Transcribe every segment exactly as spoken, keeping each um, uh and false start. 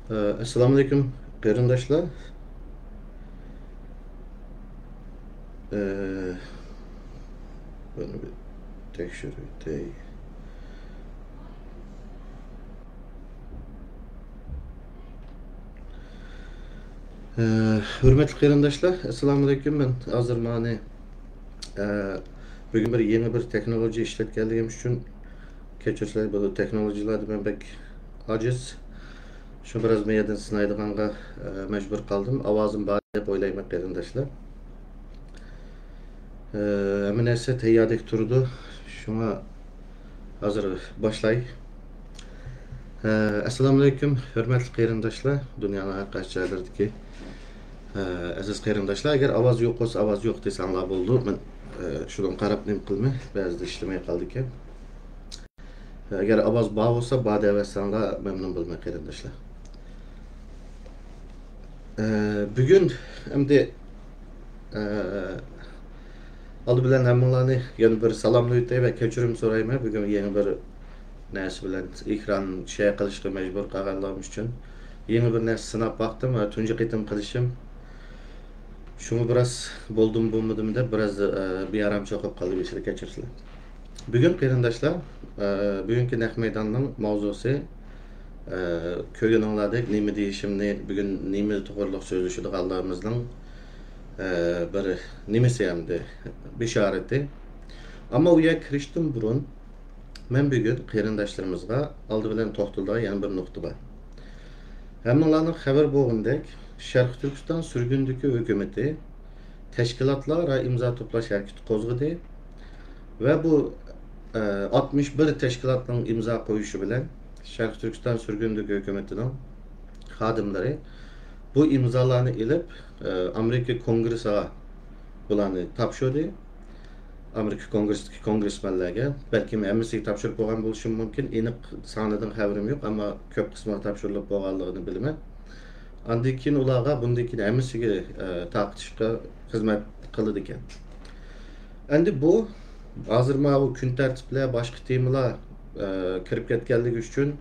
ئە، ئەسسالامۇئەلەيكۇم، قېرىنداشلار. ئە، بۇنى بىر تەكشۈرۈۋېتەي. ئە، ھۆرمەتلىك قېرىنداشلار، ئەسسالامۇئەلەيكۇم. مەن ھازىر مانى، ئە، بۈگۈن بىر يېڭى بىر تېخنولوگىيە ئىشلەتكەنلىكىم ئۈچۈن كەچۈرسىلەر، بۇ تېخنولوگىيەلەردە مەن بەك ئاجىز. شۇ بىراز مەيەردىن سىنايدىغانغا، ئە، مەجبۇر قالدىم. ئاۋازىم بار دەپ ئويلايمەن، قېرىنداشلار. ئە، ھەممە نەرسە تەيياردەك تۇرىدۇ. شۇڭا ھازىر باشلاي. ئە، ئەسسالامۇئەلەيكۇم، ھۆرمەتلىك قېرىنداشلار، دۇنيانىڭ ھەر قايسى جايلىرىدىكى، ئە، ئەزىز قېرىنداشلار. ئەگەر ئاۋاز يوق بولسا، ئاۋاز يوق دېسەڭلار بولىدۇ. مەن، ئە، شۇنىڭغا قاراپ نېمە قىلىمەن، بەزىدە ئىشلىمەي قالىدىكەن. ئەگەر ئاۋاز بار بولسا، بار دەۋەتسەڭلار مەمنۇن بولىمەن، قېرىنداشلار. ئە، بۈگۈن ئەمدى، ئە، ئالدى بىلەن ھەممىڭلارنى يەنە بىر سالاملاۋېتەي ۋە كەچۈرۈم سورايمەن. بۈگۈن يېڭى بىر نەرسە بىلەن ئېكران شەيئە قىلىشقا مەجبۇر قالغانلىرىم ئۈچۈن يېڭى بىر نەرسە سىناپ باقتىم ۋە تۇنجى قېتىم قىلىشىم. شۇڭا بىراز بولدۇم بولمىدىم دەپ بىراز، ئە، بىئارامچىلىق بولۇپ قالدى، بىر كەچۈرسىلەر. بۈگۈن قېرىنداشلار، ئە، بۈگۈنكى نەق مەيداننىڭ ماۋزۇسى، ئە، كۆرگىنىڭلاردەك نېمە دېيىشىمنى، بۈگۈن نېمە توغرىلىق سۆزلىشىدىغانلىرىمىزنىڭ، ئە، بىر نېمىسى ئەمدى، بېشارىتى. ئەمما ئۇ يەرگە كىرىشتىن بۇرۇن، مەن بۈگۈن قېرىنداشلىرىمىزغا ئالدى بىلەن توختىلىدىغان يەنە بىر نۇقتا بار. ھەممىڭلارنىڭ خەۋىرى بولغىنىدەك، شەرقىي تۈركىستان سۈرگۈندىكى ھۆكۈمىتى تەشكىلاتلار ئارا ئىمزا توپلاش ھەرىكىتى قوزغىدى ۋە بۇ، ئە، ئاتمىش بىر تەشكىلاتنىڭ ئىمزا قويۇشى بىلەن شەرقىي تۈركىستان سۈرگۈندىكى ھۆكۈمىتىنىڭ خادىملىرى بۇ ئىمزالارنى ئېلىپ، ئە، ئامېرىكا كونگرېسىغا بۇلارنى تاپشۇردى. ئامېرىكا كونگرېسىدىكى كونگرېسمېنلەرگە، بەلكىم ھەممىسىگە تاپشۇرۇپ بولغان بولۇشىمۇ مۇمكىن، ئېنىق سانىدىن خەۋىرىم يوق، ئەمما كۆپ قىسمىغا تاپشۇرۇلۇپ بولغانلىقىنى بىلىمەن. ئاندىن كېيىن ئۇلارغا بۇندىن كېيىن ھەممىسىگە، ئە، تارقىتىشقا خىزمەت قىلىدىكەن. ئەمدى بۇ ھازىر ماۋۇ كۈن تەرتىپلەر، باشقا تېمىلار، ئە، كىرىپ كەتكەنلىكى ئۈچۈن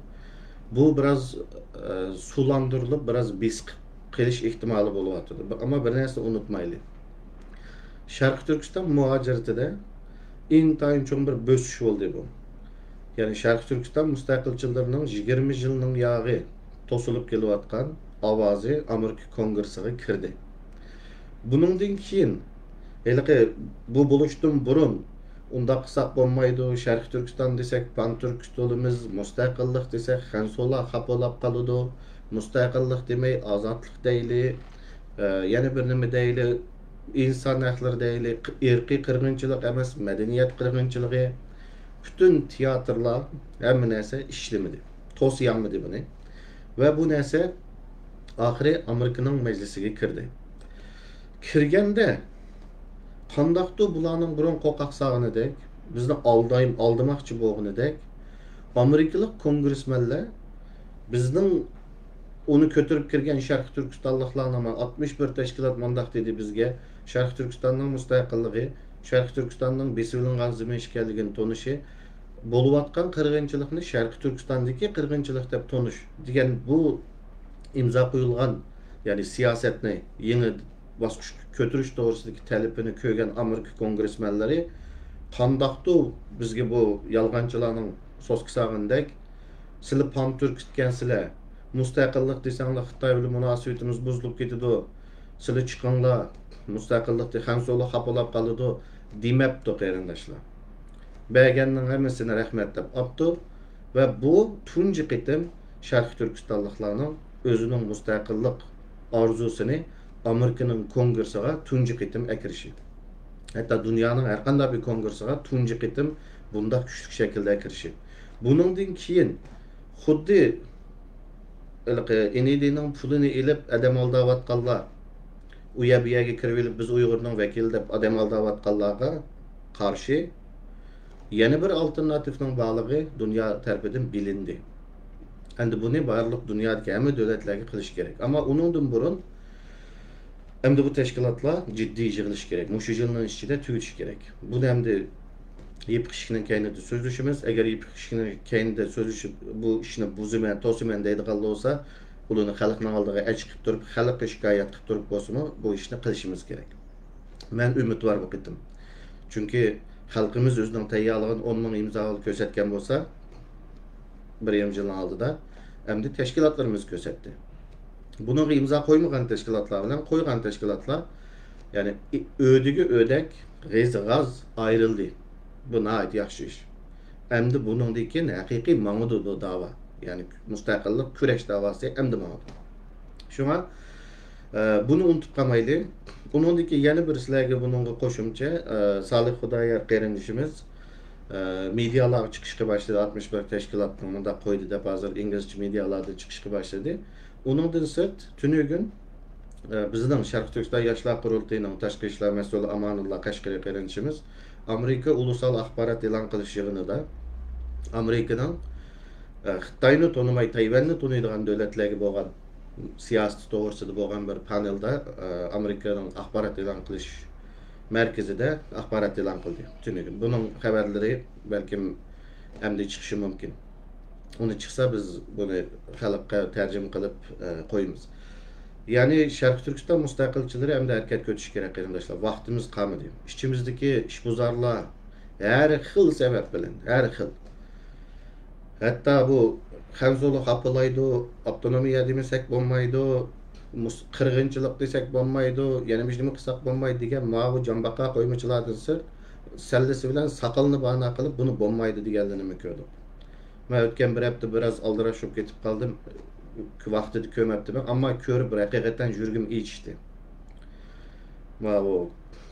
بۇ بىراز، ئە، سۇلاندۇرۇلۇپ، بىراز بېسىق قېلىش ئېھتىمالى بولۇۋاتىدۇ. ئەمما بىر نەرسىنى ئۇنتۇمايلى. شەرقىي تۈركىستان مۇھاجىرىتىدە ئىنتايىن چوڭ بىر بۆسۈش بولدى بۇ. يەنى شەرقىي تۈركىستان مۇستەقىلچىلىرىنىڭ يىگىرمە يىلنىڭ ياغى توسۇلۇپ كېلىۋاتقان ئاۋازى ئامېرىكا كونگرېسىغا كىردى. بۇنىڭدىن كېيىن ھېلىقى بۇ بولۇشتىن بۇرۇن ئۇنداق قىلساق بولمايدۇ، شەرقىي تۈركىستان دېسەك پانتۈركىست بولىمىز، مۇستەقىللىق دېسەك خەنزۇلار خاپا بولۇپ قالىدۇ، مۇستەقىللىق دېمەي ئازادلىق دەيلى، ئە، يەنە بىر نېمە دەيلى، ئىنسان ھەقلىرى دەيلى، ئىرقىي قىرغىنچىلىق ئەمەس، مەدەنىيەت قىرغىنچىلىقى، پۈتۈن تىياتىرلار، ھەممە نەرسە ئىشلىمىدى، توسۇيالمىدى بۇنى. ۋە بۇ نەرسە ئاخىرى ئامېرىكىنىڭ مەجلىسىگە كىردى. كىرگەندە قانداقتۇ بۇلارنىڭ بۇرۇن قورقاق سالغىنىدەك، بىزنى ئالداي-، ئالدىماقچى بولغىنىدەك، ئامېرىكىلىق كونگرېسمېنلەر بىزنىڭ ئۇنى كۆتۈرۈپ كىرگەن شەرقىي تۈركىستانلىقلارنىڭ، مانا، ئاتمىش بىر تەشكىلات مۇنداق دېدى بىزگە، شەرقىي تۈركىستاننىڭ مۇستەقىللىقى، شەرقىي تۈركىستاننىڭ بېسىۋېلىنغان زېمىن ئىكەنلىكىنى تونۇشى، بولۇۋاتقان قىرغىنچىلىقنى شەرقىي تۈركىستاندىكى قىرغىنچىلىق دەپ تونۇش دېگەن بۇ ئىمزا قويۇلغان، يەنى سىياسەتنى يېڭى باسقۇچقا كۆتۈرۈش توغرىسىدىكى تەلىپىنى كۆرگەن ئامېرىكا كونگرېسمېنلىرى، قانداقتۇ بىزگە بۇ يالغانچىلارنىڭ سوسكا سالغىنىدەك، سىلەر پانتۈركىستكەنسىلەر، مۇستەقىللىق دېسەڭلار خىتاي بىلەن مۇناسىۋىتىمىز بۇزۇلۇپ كېتىدۇ، سىلەر چىقىڭلار، مۇستەقىللىق دېسەڭلار خاپىلاپ قالىدۇ دېمەپتۇ، قېرىنداشلار. بەرگەننىڭ ھەممىسىنى رەھمەت دەپ ئاپتۇ ۋە بۇ تۇنجى قېتىم شەرقىي تۈركىستانلىقلارنىڭ ئۆزىنىڭ مۇستەقىللىق ئارزۇسىنى ئامېرىكىنىڭ كونگرېسىغا تۇنجى قېتىم ئەكىرىشى. ھەتتا دۇنيانىڭ ھەر قانداق بىر كونگرېسىغا تۇنجى قېتىم بۇنداق كۈچلۈك شەكىلدە ئەكىرىشى. بۇنىڭدىن كېيىن خۇددى ھېلىقى ئېنىدىنىڭ پۇلىنى ئېلىپ ئادەم ئالداۋاتقانلار، ئۇ يەر بۇ يەرگە كىرىۋېلىپ، بىز ئۇيغۇرنىڭ ۋەكىلى دەپ ئادەم ئالداۋاتقانلارغا قارشى يەنە بىر ئالتېرناتىۋنىڭ بارلىقى دۇنيا تەرىپىدىن بىلىندى. ئەمدى بۇنى بارلىق دۇنيادىكى ھەممە دۆلەتلەرگە قىلىش كېرەك. ئەمما ئۇنىڭدىن بۇرۇن ئەمدى بۇ تەشكىلاتلار جىددىي يىغىلىشى كېرەك. مۇشۇ يىلنىڭ ئىچىدە تۈگىتىشى كېرەك. بۇنى ئەمدى يېپىق ئىشىكنىڭ كەينىدە سۆزلىشىمىز. ئەگەر يېپىق ئىشىكنىڭ كەينىدە سۆزلىشىپ، بۇ ئىشنى بۇزىمەن، توسىمەن دەيدىغان بولسا، ئۇلىنى خەلقنىڭ ئالدىغا ئەچىقىپ تۇرۇپ، خەلققە شىكايەت قىلىپ تۇرۇپ بولسىمۇ، بۇ ئىشنى قىلىشىمىز كېرەك. مەن ئۈمىدۋار بۇ قېتىم. چۈنكى خەلقىمىز ئۆزىنىڭ تەييارلىغان ئون مىڭ ئىمزانى كۆرسەتكەن بولسا، بىر يېرىم يىلنىڭ ئالدىدا، ئەمدى تەشكىلاتلىرىمىز كۆرسەتتى. بۇنىڭغا ئىمزا قويمىغان تەشكىلاتلار بىلەن قويغان تەشكىلاتلار، يەنى ئۆدىگە ئۆدەك، غېزى غاز ئايرىلدى. بۇ ناھايىتى ياخشى ئىش. ئەمدى بۇنىڭدىن كېيىن ھەقىقىي ماڭىدۇ بۇ داۋا. يەنى مۇستەقىللىق كۈرەش داۋاسى ئەمدى ماڭىدۇ. شۇڭا، ئە، بۇنى ئۇنتۇپ قالمايلى. ئۇنىڭدىن كېيىن يەنە بىر سىلەرگە بۇنىڭغا قوشۇمچە، ئە، سالىھ خۇدايار قېرىندىشىمىز، ئە، مېدىيالارغا چىقىشقا باشلىدى. ئاتمىش بىر تەشكىلاتنى مۇنداق قويدى دەپ، ھازىر ئىنگلىزچە مېدىيالاردا چىقىشقا باشلىدى. ئۇنىڭدىن سىرت، تۈنۈگۈن، ئە، بىزنىڭ شەرقىي تۈركىستان ياشلار قۇرۇلتىيىنىڭ تاشقى ئىشلار مەسئۇلى ئامانۇللا قەشقىرى قېرىندىشىمىز ئامېرىكا ئۇلۇسال ئاخبارات ئېلان قىلىش يىغىنىدا ئامېرىكىنىڭ، ئە، خىتاينى تونۇماي، تەيۋەننى تونۇيدىغان دۆلەتلەرگە بولغان سىياسىتى توغرىسىدا بولغان بىر پانېلدا، ئە، ئامېرىكىنىڭ ئاخبارات ئېلان قىلىش مەركىزىدە ئاخبارات ئېلان قىلدى تۈنۈگۈن. بۇنىڭ خەۋەرلىرى بەلكىم ئەمدى چىقىشى مۇمكىن. ئۇنى چىقسا، بىز بۇنى خەلققە تەرجىمە قىلىپ، ئە، قويىمىز. يەنى شەرقىي تۈركىستان مۇستەقىلچىلىرى ئەمدى ھەرىكەتكە ئۆتۈشى كېرەك، قېرىنداشلار. ۋاقتىمىز قالمىدى. ئىچىمىزدىكى ئىشبۇزارلار ھەر خىل سەۋەب بىلەن، ھەر خىل. ھەتتا بۇ خەنزۇلۇق ھاپىلايدۇ، ئاپتونومىيە دېمىسەك بولمايدۇ، مۇس-، قىرغىنچىلىق دېسەك بولمايدۇ، يەنە بىر نېمە قىلساق بولمايدۇ دېگەن ماۋۇ جانباقا قويمىچىلاردىن سىرت، سەللىسى بىلەن ساقالنى باھانە قىلىپ، بۇنى بولمايدۇ دېگەنلىرىنىمۇ كۆردۇق. مەن ئۆتكەن بىر ھەپتە بىراز ئالدىراش بولۇپ كېتىپ قالدىم. ۋاقتىدا كۆرمەپتىمەن، ئەمما كۆرۈپ ھەقىقەتەن يۈرىكىم ئېچىشتى. ماۋۇ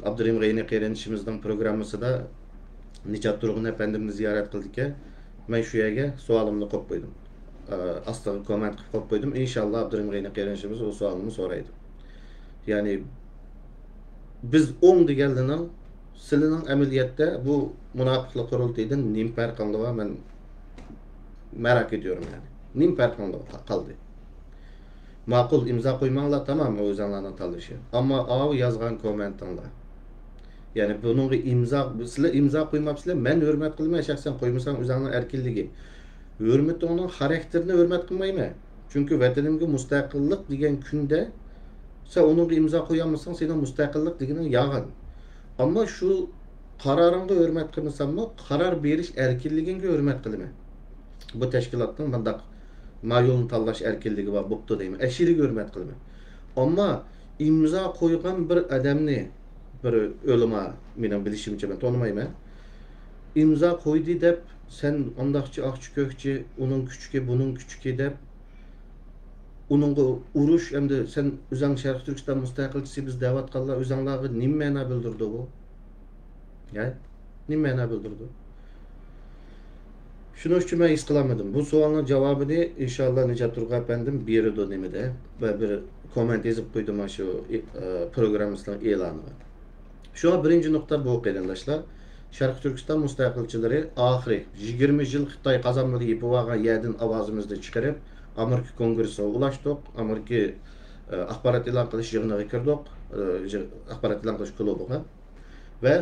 ئابدۇرېھىم غەينى قېرىندىشىمىزنىڭ پروگراممىسىدا نىجات تۇرغۇن ئەپەندىمنى زىيارەت قىلدىكەن، مەن شۇ يەرگە سوئالىمنى قويۇپ قويدۇم. ئا-، ئاستىغا كوممېنت قىلىپ قويۇپ قويدۇم. ئىنشاللا ئابدۇرېھىم غەينى قېرىندىشىمىز ئۇ سوئالنى سورايدۇ. يەنى بىز ئوڭ دېگەنلىرىنىڭ، سىلىنىڭ ئەمەلىيەتتە بۇ مۇناپىقلىق قۇرۇلتىيىدىن نېمە پەرقىڭلار بار؟ مەن مەراق ئېتىيورۇم يەنى. نېمە پەرقىڭلار قا-، قالدى؟ ماقۇل، ئىمزا قويماڭلار، تامام، ئۇ ئۆزۈڭلارنىڭ تاللىشى. ئەمما ئاۋۇ يازغان كوممېنتىڭلار. يەنى بۇنىڭغا ئىمزا، سىلەر ئىمزا قويماپسىلەر، مەن ھۆرمەت قىلىمەن، شەخسەن قويمىساڭ ئۆزۈڭنىڭ ئەركىنلىكى. ھۆرمىتىڭنىڭ خاراكتېرىنى ھۆرمەت قىلمايمەن. چۈنكى ۋەتىنىمگە مۇستەقىللىق دېگەن كۈندە سەن ئۇنىڭغا ئىمزا قويالمىساڭ، سېنىڭ مۇستەقىللىق دېگىنىڭ يالغان. ئەمما شۇ قارارىڭغا ھۆرمەت قىلمىساممۇ، قارار بېرىش ئەركىنلىكىڭگە ھۆرمەت قىلىمەن. بۇ تەشكىلاتنىڭ مۇنداق ما يولنى تاللاش ئەركىنلىكى بار، بوپتۇ دەيمەن. ئەشىرىگە ھۆرمەت قىلىمەن. ئەمما ئىمزا قويغان بىر ئادەمنى، بىر ئۆلىما، مېنىڭ بىلىشىمچە، مەن تونۇمايمەن. ئىمزا قويدى دەپ، سەن ئانداقچى، ئاقچى، كۆكچى، ئۇنىڭ كۈچۈكى، بۇنىڭ كۈچۈكى دەپ، ئۇنىڭغا ئۇرۇش، ئەمدى سەن ئۆزۈڭ شەرقىي تۈركىستان مۇستەقىلچىسى بىز دەۋاتقانلار ئۆزۈڭلارغا نېمە مەنا بىلدۈرىدۇ بۇ؟ ھە؟ نېمە مەنا بىلدۈرىدۇ؟ شۇنىڭ ئۈچۈن مەن ھېس قىلالمىدىم. بۇ سوئالنىڭ جاۋابىنى ئىنشاللا نىجات تۇرغۇن ئەپەندىم بېرىدۇ نېمىدە. ۋە بىر كوممېنت يېزىپ قويدۇم مانا شۇ، ئى، ئى، پروگراممىسىنىڭ ئېلانىغا. شۇڭا بىرىنچى نۇقتا بۇ، قېرىنداشلار. شەرقىي تۈركىستان مۇستەقىلچىلىرى ئاخىرى يىگىرمە يىل خىتاي قازانمىدى يېپىۋالغان يەردىن ئاۋازىمىزنى چىقىرىپ، ئامېرىكا كونگرېسسىغا ئۇلاشتۇق، ئامېرىكا، ئە، ئاخبارات ئېلان قىلىش يىغىنىغا كىردۇق، ئە، يىغ-، ئاخبارات ئېلان قىلىش كۇلۇبىغا. ۋە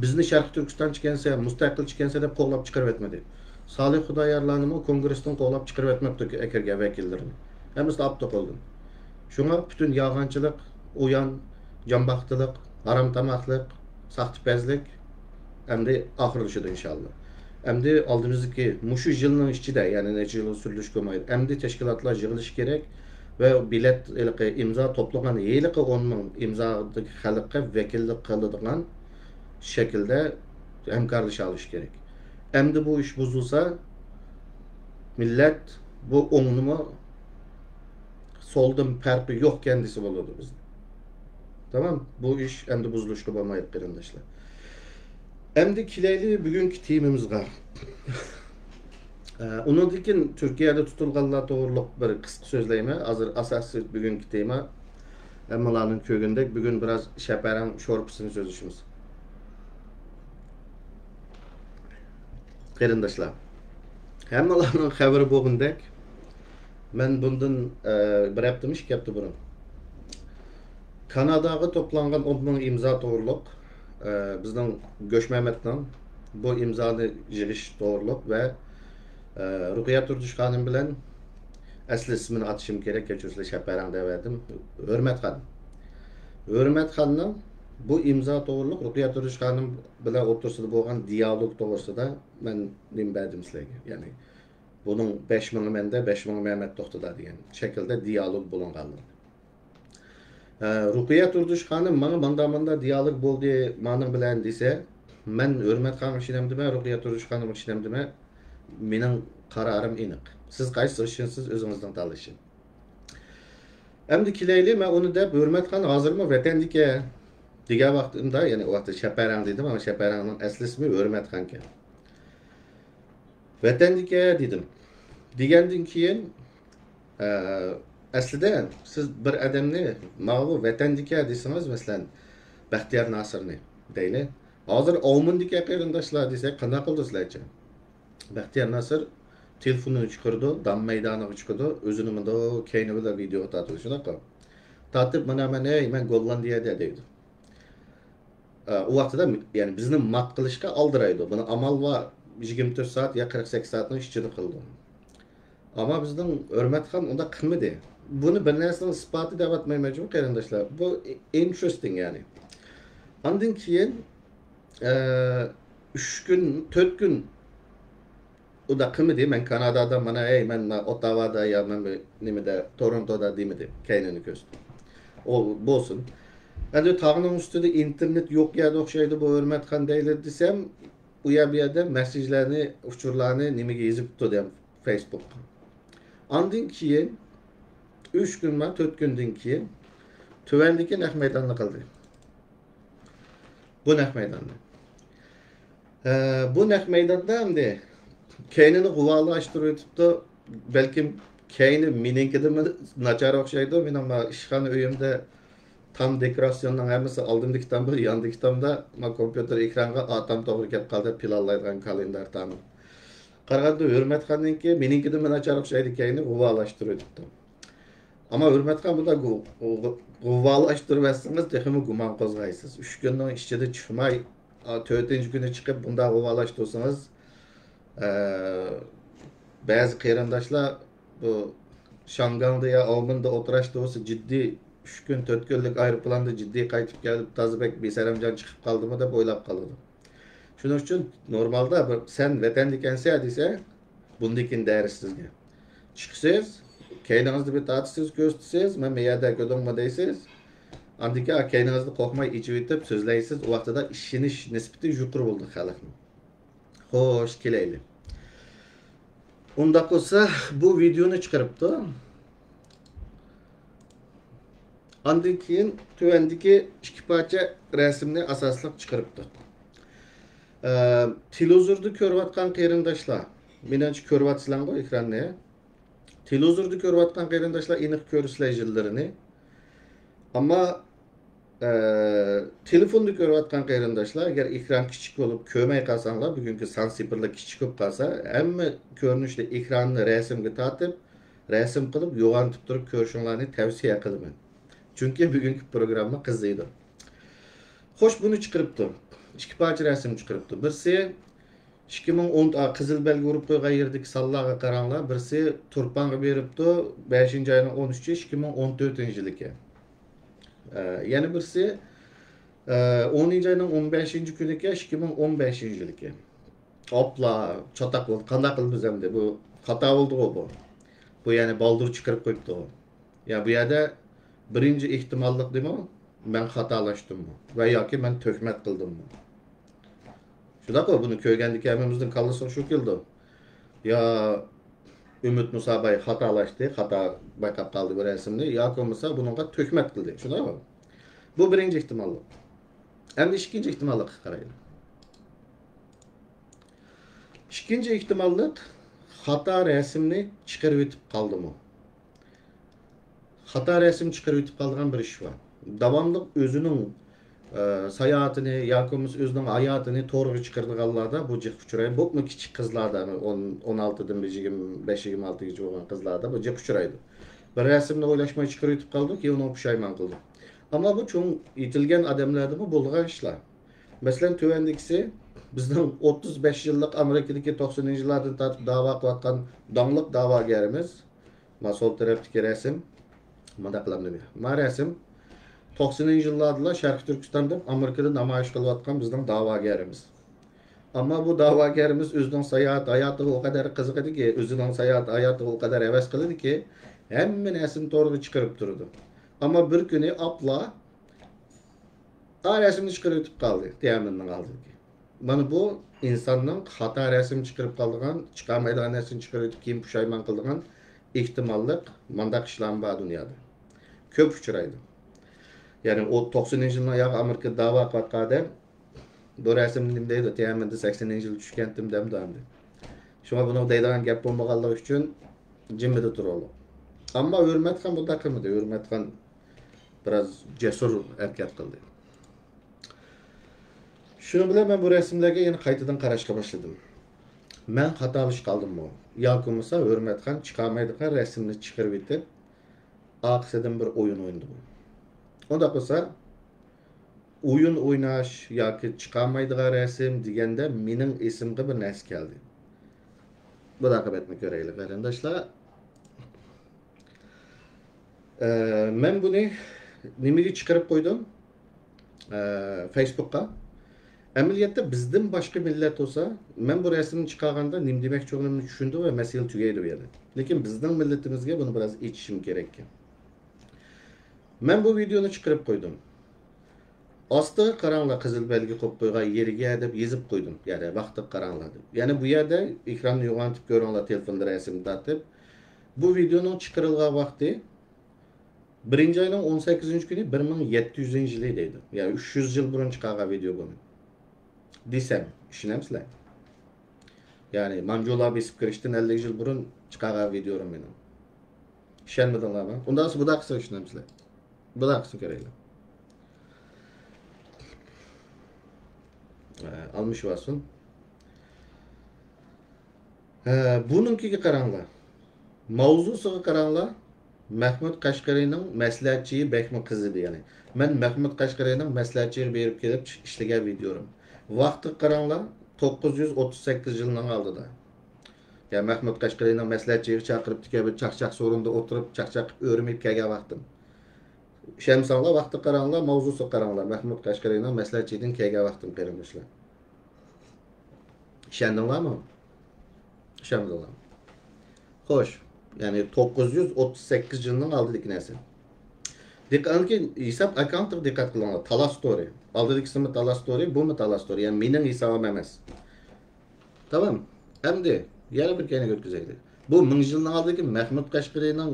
بىزنى شەرقىي تۈركىستانچىكەنسە، مۇستەقىلچىكەنسە دەپ قوغلاپ چىقىرىۋەتمىدى. سالىھ خۇدايارلارنىمۇ كونگرېستىن قوغلاپ چىقىرىۋەتمەپتۇ ئەكىرگەن ۋەكىللىرىنى. ھەممىسىنى ئاپتۇ قولدىن. شۇڭا پۈتۈن يالغانچىلىق، ئويان، جانباقتىلىق، ھارامتاماقلىق، ساختىپەزلىك ئەمدى ئاخىرلىشىدۇ ئىنشاللا. ئەمدى ئالدىمىزدىكى مۇشۇ يىلنىڭ ئىچىدە، يەنى نەچچە يىلغا سۈرۈلۈشكە بولمايدۇ. ئەمدى تەشكىلاتلار يىغىلىشى كېرەك ۋە بېلەت، ھېلىقى ئىمزا توپلىغان ھېلىقى ئون مىڭ ئىمزادىكى خەلققە ۋەكىللىك قىلىدىغان شەكىلدە ھەمكارلىشالىشى كېرەك. ئەمدى بۇ ئىش بۇزۇلسا، مىللەت بۇ ئوڭنىمۇ سولدىن پەرقى يوقكەن دېسە بولىدۇ بىزنى. تامام، بۇ ئىش ئەمدى بۇزۇلۇشقا بولمايدۇ، قېرىنداشلار. ئەمدى كېلەيلى بۈگۈنكى تېمىمىزغا. ئە، ئۇنىڭدىن كېيىن تۈركىيەدە تۇتۇلغانلار توغرۇلۇق بىر قىسقا سۆزلەيمەن. ھازىر ئاساسىي بۈگۈنكى تېما، ھەممىلارنىڭ كۆرگىنىدەك، بۈگۈن بىراز شەپەرەڭ شورپىسىنى سۆزلىشىمىز. قېرىنداشلار، ھەممىلارنىڭ خەۋىرى بولغىنىدەك، مەن بۇندىن، ئە، بىر ھەپتىمۇ ئىككى ھەپتە بۇرۇن كاناداغا توپلانغان ئون مىڭ ئىمزا توغرۇلۇق، ئە، بىزنىڭ گۆشمەمەتنىڭ بۇ ئىمزانى يىغىش توغرۇلۇق ۋە، ئە، رۇقىيە تۇردۇش خانىم بىلەن ئەسلى ئىسمىنى ئاتىشىم كېرەك، كەچۈرسىلەر، شەپەرەڭ دەۋەردىم. ھۆرمەتخان. ھۆرمەتخاننىڭ بۇ ئىمزا توغرۇلۇق رۇقىيە تۇردۇش خانىم بىلەن ئوتتۇرىسىدا بولغان دىيالوگ توغرىسىدا مەن نېمە بەردىم سىلەرگە؟ يەنى بۇنىڭ بەش مىڭى مەندە، بەش مىڭى مەمەت توختىدا دېگەن شەكىلدە دىيالوگ بولۇنغانلىقى. ئە، رۇقىيە تۇردۇش خانىم ماڭا ماندا-ماندا دىيالوگ بولدى مانىڭ بىلەن دېسە، مەن ھۆرمەتخانغا ئىشىنەمدىمەن، رۇقىيە تۇردۇش خانىمغا ئىشىنەمدىمەن، مېنىڭ قارارىم ئېنىق. سىز قايسىغا ئىشىنىسىز، ئۆزىڭىزنىڭ تاللىشى. ئەمدى كېلەيلى، مەن ئۇنى دەپ، ھۆرمەتخان ھازىرمۇ ۋەتەندىكەن دېگەن ۋاقتىمدا، يەنى ئۇ ۋاقىتتا شەپەرەڭ دېدىم، ئەمما شەپەرەڭنىڭ ئەسلى ئىسمى ھۆرمەتخانكەن. ۋەتەندىكى دېدىم. دېگەندىن كېيىن، ئە، ئەسلىدە سىز بىر ئادەمنى ماۋۇ ۋەتەندىكى دېسىڭىز، مەسىلەن، بەختىيار ناسىرنى دەيلى. ھازىر ئاۋمېندىكى قېرىنداشلار دېسەك، قانداق قىلىدۇ سىلەرچە؟ بەختىيار ناسىر تېلېفونىنى چىقىرىدۇ، دام مەيدانىغا چىقىدۇ، ئۆزىنى مۇنداق كەينى بىلەن ۋىدېئوغا تارتىدۇ، شۇنداققۇ؟ تارتىپ، مانا مەن، ھەي، مەن گوللاندىيەدە دەيدۇ. ئە، ئۇ ۋاقتىدا، يەنى بىزنى مات قىلىشقا ئالدىرايدۇ. بۇنى ئامال بار، يىگىرمە تۆت سائەت يا قىرىق سەككىز سائەتنىڭ ئىچىدە قىلىدۇ. ئەمما بىزنىڭ ھۆرمەتخان ئۇنداق قىلمىدى. بۇنى بىر نەرسىنىڭ ئىسپاتى دەۋاتمايمەن جۇمۇ قېرىنداشلار. بۇ ئىنتېرېسنىڭ يەنى. ئاندىن كېيىن، ئە، ئۈچ كۈن، تۆت كۈن ئۇنداق قىلمىدى. مەن كانادادا، مانا، ئەي، مەن ئوتتاۋادا يا مەن بىر نېمىدە، تورونتودا دېمىدى، كەينىنى كۆرسىتىپ. ئۇ بولسۇن. ئەمدى تاغنىڭ ئۈستىدە ئىنتېرنېت يوق يەردە ئوخشايدۇ بۇ ھۆرمەتخان دەيلى دېسەم، ئۇ يەر بۇ يەردە مەسسىجلەرنى، ئۇچۇرلارنى نېمىگە يېزىپ تۇردى، فېيسبۇكقا. ئاندىن كېيىن ئۈچ كۈنمۇ، تۆت كۈندىن كېيىن تۆۋەندىكى نەق مەيداننى قىلدى. بۇ نەق مەيداننى. ئە، بۇ نەق مەيداندا ئەمدى كەينىنى غۇۋالاشتۇرۇۋېتىپتۇ. بەلكىم كەينى مېنىڭكىدىنمۇ ناچار ئوخشايدۇ. مېنىڭ مانا ئىشخانا ئۆيۈمدە تام دېكوراتسىيوننىڭ ھەممىسى ئالدىمدىكى تام بىر، ياندىكى تامدا، ما كومپيۇتېر ئېكرانغا ئا تام توغرا كەپ قالدى، پىلانلايدىغان كالېندار تامى. قارىغاندا ھۆرمەتخاننىڭكى مېنىڭكىدىنمۇ ناچار ئوخشايدۇ، كەينى غۇۋالاشتۇرۇۋېتىپتۇ. ئەمما ھۆرمەتخان بۇنداق غۇ-، غۇ-، غۇۋالاشتۇرۇۋەتسىڭىز تېخىمۇ گۇمان قوزغايسىز. ئۈچ كۈننىڭ ئىچىدە چىقماي، ئا، تۆتىنچى كۈنى چىقىپ بۇنداق غۇۋالاشتۇرسىڭىز، ئە، بەزى قېرىنداشلار بۇ شاڭگاڭدا يا ئاۋمېندا ئولتۇراشتا بولسا جىددىي ئۈچ كۈن، تۆت كۈنلۈك ئايروپىلاندا جىددىي قايتىپ كېلىپ، تازا بەك بىسەرەمجان چىقىپ قالدىمۇ دەپ ئويلاپ قالىدۇ. شۇنىڭ ئۈچۈن نورمالدا بىر، سەن ۋەتەندىكەنسەن دېسە، بۇندىن كېيىن دەرس سىزگە. چىقىسىز، كەينىڭىزنى بىر تارتىسىز، كۆرسىتىسىز، مەن مەيەردە كۆردۈڭمۇ دەيسىز. ئاندىن كېيىن كەينىڭىزنى قورقماي ئېچىۋېتىپ سۆزلەيسىز، ئۇ ۋاقتىدا ئىشىنىش نىسبىتى يۇقىرى بولىدۇ خەلقنىڭ. خوش، كېلەيلى. ئۇنداق بولسا، بۇ ۋىدېونى چىقىرىپتۇ. ئاندىن كېيىن تۆۋەندىكى ئىككى پارچە رەسىمنى ئاساسلىق چىقىرىپتۇ. ئە، تېلېۋىزوردا كۆرۈۋاتقان قېرىنداشلار، مېنىڭچە كۆرۈۋاتىسىلەرغۇ ئېكراننى. تېلېۋىزوردا كۆرۈۋاتقان قېرىنداشلار ئېنىق كۆرىسىلەر يىللىرىنى. ئەمما ئە، تېلېفوندا كۆرۈۋاتقان قېرىنداشلار، ئەگەر ئېكران كىچىك بولۇپ كۆرمەي قالساڭلار، بۈگۈنكى سان سىپىرلار كىچىك بولۇپ قالسا، ھەممە كۆرۈنۈشتە ئېكراننى رەسىمگە تارتىپ، رەسىم قىلىپ، يوغانىتىپ تۇرۇپ كۆرۈشۈڭلارنى تەۋسىيە قىلىمەن. چۈنكى بۈگۈنكى پروگرامما قىزىيدۇ. خوش، بۇنى چىقىرىپتۇ. ئىككى پارچە رەسىم چىقىرىپتۇ. بىرسى ئىككى مىڭ ئون، ئا، قىزىل بەلگە ئۇرۇپ قويغان يېرىدىكى سانلارغا قاراڭلار. بىرسى تۇرپانغا بېرىپتۇ، بەشىنچى ئاينىڭ ئون ئۈچى، ئىككى مىڭ ئون تۆتىنچى يىلىكەن. ئە، يەنە بىرسى، ئە، ئونىنچى ئاينىڭ ئون بەشىنچى كۈنىكەن، ئىككى مىڭ ئون بەشىنچى يىلىكەن. ئاپلا، چاتاق بولدى. قانداق قىلىمىز ئەمدى؟ بۇ خاتا بولدىغۇ بۇ. بۇ يەنى بالدۇر چىقىرىپ قويۇپتۇ. يا بۇ يەردە بىرىنچى ئېھتىماللىق دېمۇ، مەن خاتالاشتىممۇ ۋە ياكى مەن تۆھمەت قىلدىممۇ؟ شۇنداققۇ، بۇنى كۆرگەندىكى ھەممىمىزنىڭ كاللىسىغا شۇ كېلىدۇ. يا ئۈمىد مۇساباي خاتالاشتى، خاتا بايقاپ قالدى بۇ رەسىمنى، ياكى بولمىسا بۇنىڭغا تۆھمەت قىلدى. شۇنداقمۇ؟ بۇ بىرىنچى ئېھتىماللىق. ئەمدى ئىككىنچى ئېھتىماللىققا قارايلى. ئىككىنچى ئېھتىماللىق، خاتا رەسىمنى چىقىرىۋېتىپ قالدىمۇ؟ خاتا رەسىم چىقىرىۋېتىپ قالىدىغان بىر ئىش بار. داۋاملىق ئۆزىنىڭ، ئە، ساياھىتىنى ياكى بولمىسا ئۆزىنىڭ ھاياتىنى تورغا چىقىرىدىغانلاردا بۇ جىق ئۇچرايدۇ. بولۇپمۇ كىچىك قىزلاردا، ئون، ئون ئالتىدىن بىر يىگىرمە بەش، يىگىرمە ئالتىگىچە بولغان قىزلاردا بۇ جىق ئۇچرايدۇ. بىر رەسىمنى ئويلاشماي چىقىرىۋېتىپ قالىدۇ، كېيىن ئۇنىڭغا پۇشايمان قىلىدۇ. ئەمما بۇ چوڭ يېتىلگەن ئادەملەردىمۇ بولىدىغان ئىشلار. مەسىلەن، تۆۋەندىكىسى بىزنىڭ ئوتتۇز بەش يىللىق ئامېرىكىدىكى توقسىنىنچى يىللاردىن تارتىپ داۋا قىلىۋاتقان داڭلىق داۋاگەرىمىز ما سول تەرەپتىكى رەسىم مۇنداق قىلامدۇ؟ ما رەسىم توقسىنىنچى يىللاردىلا شەرقىي تۈركىستان دەپ ئامېرىكىدا نامايىش قىلىۋاتقان بىزنىڭ داۋاگەرىمىز. ئەمما بۇ داۋاگەرىمىز ئۆزىنىڭ ساياھەت ھاياتىغا ئۇ قەدەر قىزىقىدىكى، ئۆزىنىڭ ساياھەت ھاياتىغا ئۇ قەدەر ھەۋەس قىلىدىكى، ھەممە نەرسىنى تورغا چىقىرىپ تۇرىدۇ. ئەمما بىر كۈنى ئاپلا ئا رەسىمنى چىقىرىۋېتىپ قالدى تيەنئەنمېننىڭ ئالدىدىكى. مانا بۇ ئىنساننىڭ خاتا رەسىم چىقىرىپ قالىدىغان، چىقارمايدىغان نەرسىنى چىقىرىۋېتىپ كېيىن پۇشايمان قىلىدىغان ئېھتىماللىق مانداق ئىشلارمۇ بار دۇنيادا. كۆپ ئۇچرايدۇ. يەنى ئۇ توقسىنىنچى يىلنىڭ ياقى ئامېرىكىدا داۋا قىلىۋاتقان ئادەم بۇ رەسىمنى نېمە دەيدۇ؟ تيەنئەنمېندە سەكسىنىنچى يىلى چۈشكەنتىم دەمدۇ ئەمدى. شۇڭا بۇنىڭ دەيدىغان گەپ بولمىغانلىقى ئۈچۈن جىممىدە تۇرۇۋالدۇق. ئەمما ھۆرمەتخان بۇنداق قىلمىدى. ھۆرمەتخان بىراز جەسۇر ھەرىكەت قىلدى. شۇنىڭ بىلەن مەن بۇ رەسىملەرگە يەنە قايتىدىن قاراشقا باشلىدىم. مەن خاتالىشىپ قالدىممۇ؟ ياكى بولمىسا ھۆرمەتخان چىقارمايدىغان رەسىمنى چىقىرىۋېتىپ، ئارقىسىدىن بىر ئويۇن ئوينىدىمۇ؟ ئۇنداق بولسا، ئويۇن ئويناش ياكى چىقارمايدىغان رەسىم دېگەندە مېنىڭ ئېسىمگە بىر نەرسە كەلدى. بۇ ئاقىۋەتنى كۆرەيلى، قېرىنداشلار. ئە، مەن بۇنى نېمىگە چىقىرىپ قويدۇم؟ ئە، فېيسبۇكقا. ئەمەلىيەتتە بىزدىن باشقا مىللەت بولسا، مەن بۇ رەسىمنى چىقارغاندا نېمە دېمەكچى بولغىنىمنى چۈشىنىدۇ ۋە مەسىلە تۈگەيدۇ بۇ يەردە. لېكىن بىزنىڭ مىللىتىمىزگە بۇنى بىراز ئېچىشىم كېرەككەن. مەن بۇ ۋىدېئونى چىقىرىپ قويدۇم. ئاستىغا قاراڭلار، قىزىل بەلگە قويۇپ قويغان يېرىگە دەپ يېزىپ قويدۇم. يەنى ۋاقتىغا قاراڭلار دەپ. يەنى بۇ يەردە ئېكراننى يوغانتىپ كۆرۈڭلار، تېلېفوندا رەسىمنى تارتىپ. بۇ ۋىدېئونىڭ چىقىرىلغان ۋاقتى بىرىنچى ئاينىڭ ئون سەككىزىنچى كۈنى، بىر مىڭ يەتتە يۈزىنچى يىلى دەيدۇ. يەنى ئۈچ يۈز يىل بۇرۇن چىقارغان ۋىدېئو بۇنى. دېسەم، ئىشىنەمسىلەر؟ يەنى مانجۇلار بېسىپ كىرىشتىن ئەللىك يىل بۇرۇن چىقارغان ۋىدېئولىرىم مېنىڭ. ئىشەنمىدىڭلارمۇ؟ ئۇنداق بولسا بۇنداق قىلسا ئىشىنەمسىلەر؟ بۇنداق قىلسا كۆرەيلى. ئە، ئالمىشىۋالسۇن. ھە، بۇنىڭكىگە قاراڭلار. ماۋزۇسىغا قاراڭلار. مەھمۇد قەشقىرىنىڭ مەسلىھەتچىيى بەكمۇ قىزىدى، يەنى. مەن مەھمۇد قەشقىرىنىڭ مەسلىھەتچىيىگە بېرىپ كېلىپ ئىشلىگەن ۋىدېئولىرىم. ۋاقتىغا قاراڭلار، توققۇز يۈز ئوتتۇز سەككىز يىلنىڭ ئالدىدا. يا مەھمۇد قەشقىرىنىڭ مەسلىھەتچىيىگە چاقىرىپتىكەن، بىر چاقچاق سورۇندا ئولتۇرۇپ، چاقچاق قىلىپ ئۆرۈمەيدىكەن ۋاقتىم. ئىشەنمىسەڭلار، ۋاقتىغا قاراڭلار، ماۋزۇسىغا قاراڭلار. مەھمۇد قەشقىرىنىڭ مەسلىھەتچىيىدىن كەلگەن ۋاقتىم، قېرىنداشلار. ئىشەندىڭلارمۇ؟ ئىشەنمىدىڭلارمۇ؟ خوش، يەنى توققۇز يۈز ئوتتۇز سەككىز يىلنىڭ ئالدىدىكى نەرسە. دىققەت، ئاندىن كېيىن ھېساب ئاككاونتىغا دىققەت قىلىڭلار. تالاس تورى. ئالدىدىكىسىمۇ تالاس تورى، بۇمۇ تالاس تورى. يەنى مېنىڭ ھېسابىم ئەمەس. تامام. ئەمدى يەنە بىر كەينىگە ئۆتكۈزەيلى. بۇ مىڭ يىلنىڭ ئالدىدىكى مەھمۇد قەشقىرىنىڭ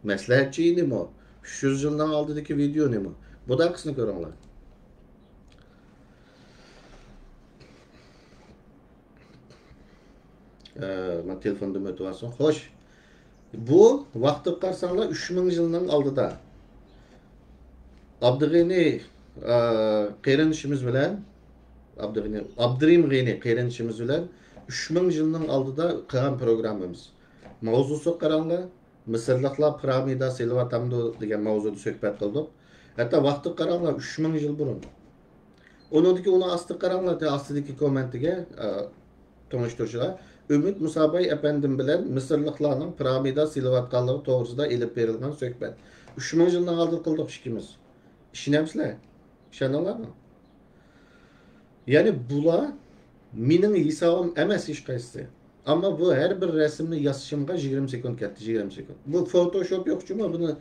مەسلىھەتچىيىنىمۇ، ئۈچ يۈز يىلنىڭ ئالدىدىكى ۋىدېئونىمۇ؟ بۇنداقىسىنى كۆرۈڭلار. ئە، مانا تېلېفوندىن ئۆتۈۋالسۇن. خوش. بۇ ۋاقتىغا قارىساڭلار، ئۈچ مىڭ يىلنىڭ ئالدىدا ئابدۇغېنى، ئە، قېرىندىشىمىز بىلەن، ئابدۇغېنى، ئابدۇرېھىم غېنى قېرىندىشىمىز بىلەن ئۈچ مىڭ يىلنىڭ ئالدىدا قىلغان پروگراممىمىز. ماۋزۇسىغا قاراڭلار، مىسىرلىقلار پىرامىدا سېلىۋاتامدۇ دېگەن ماۋزۇدا سۆھبەت قىلدۇق. ھەتتا ۋاقتىغا قاراڭلار، ئۈچ مىڭ يىل بۇرۇن. ئۇنىڭدىكى، ئۇنىڭ ئاستىغا قاراڭلار، ئاستىدىكى كوممېنتىگە، ئە، تونۇشتۇرۇشىغا، ئۈمىد مۇساباي ئەپەندىم بىلەن مىسىرلىقلارنىڭ پىرامىدا سېلىۋاتقانلىقى توغرىسىدا ئېلىپ بېرىلغان سۆھبەت. ئۈچ مىڭ يىلنىڭ ئالدىدا قىلدۇق ئىككىمىز. ئىشىنەمسىلەر؟ ئىشەندىڭلارمۇ؟ يەنى بۇلار مېنىڭ ھېسابىم ئەمەس ھېچقايسىسى. ئەمما بۇ ھەر بىر رەسىمنى ياسىشىمغا يىگىرمە سېكۇنت كەتتى، يىگىرمە سېكۇنت. بۇ فوتوشوپ يوق جۇمۇ، بۇنى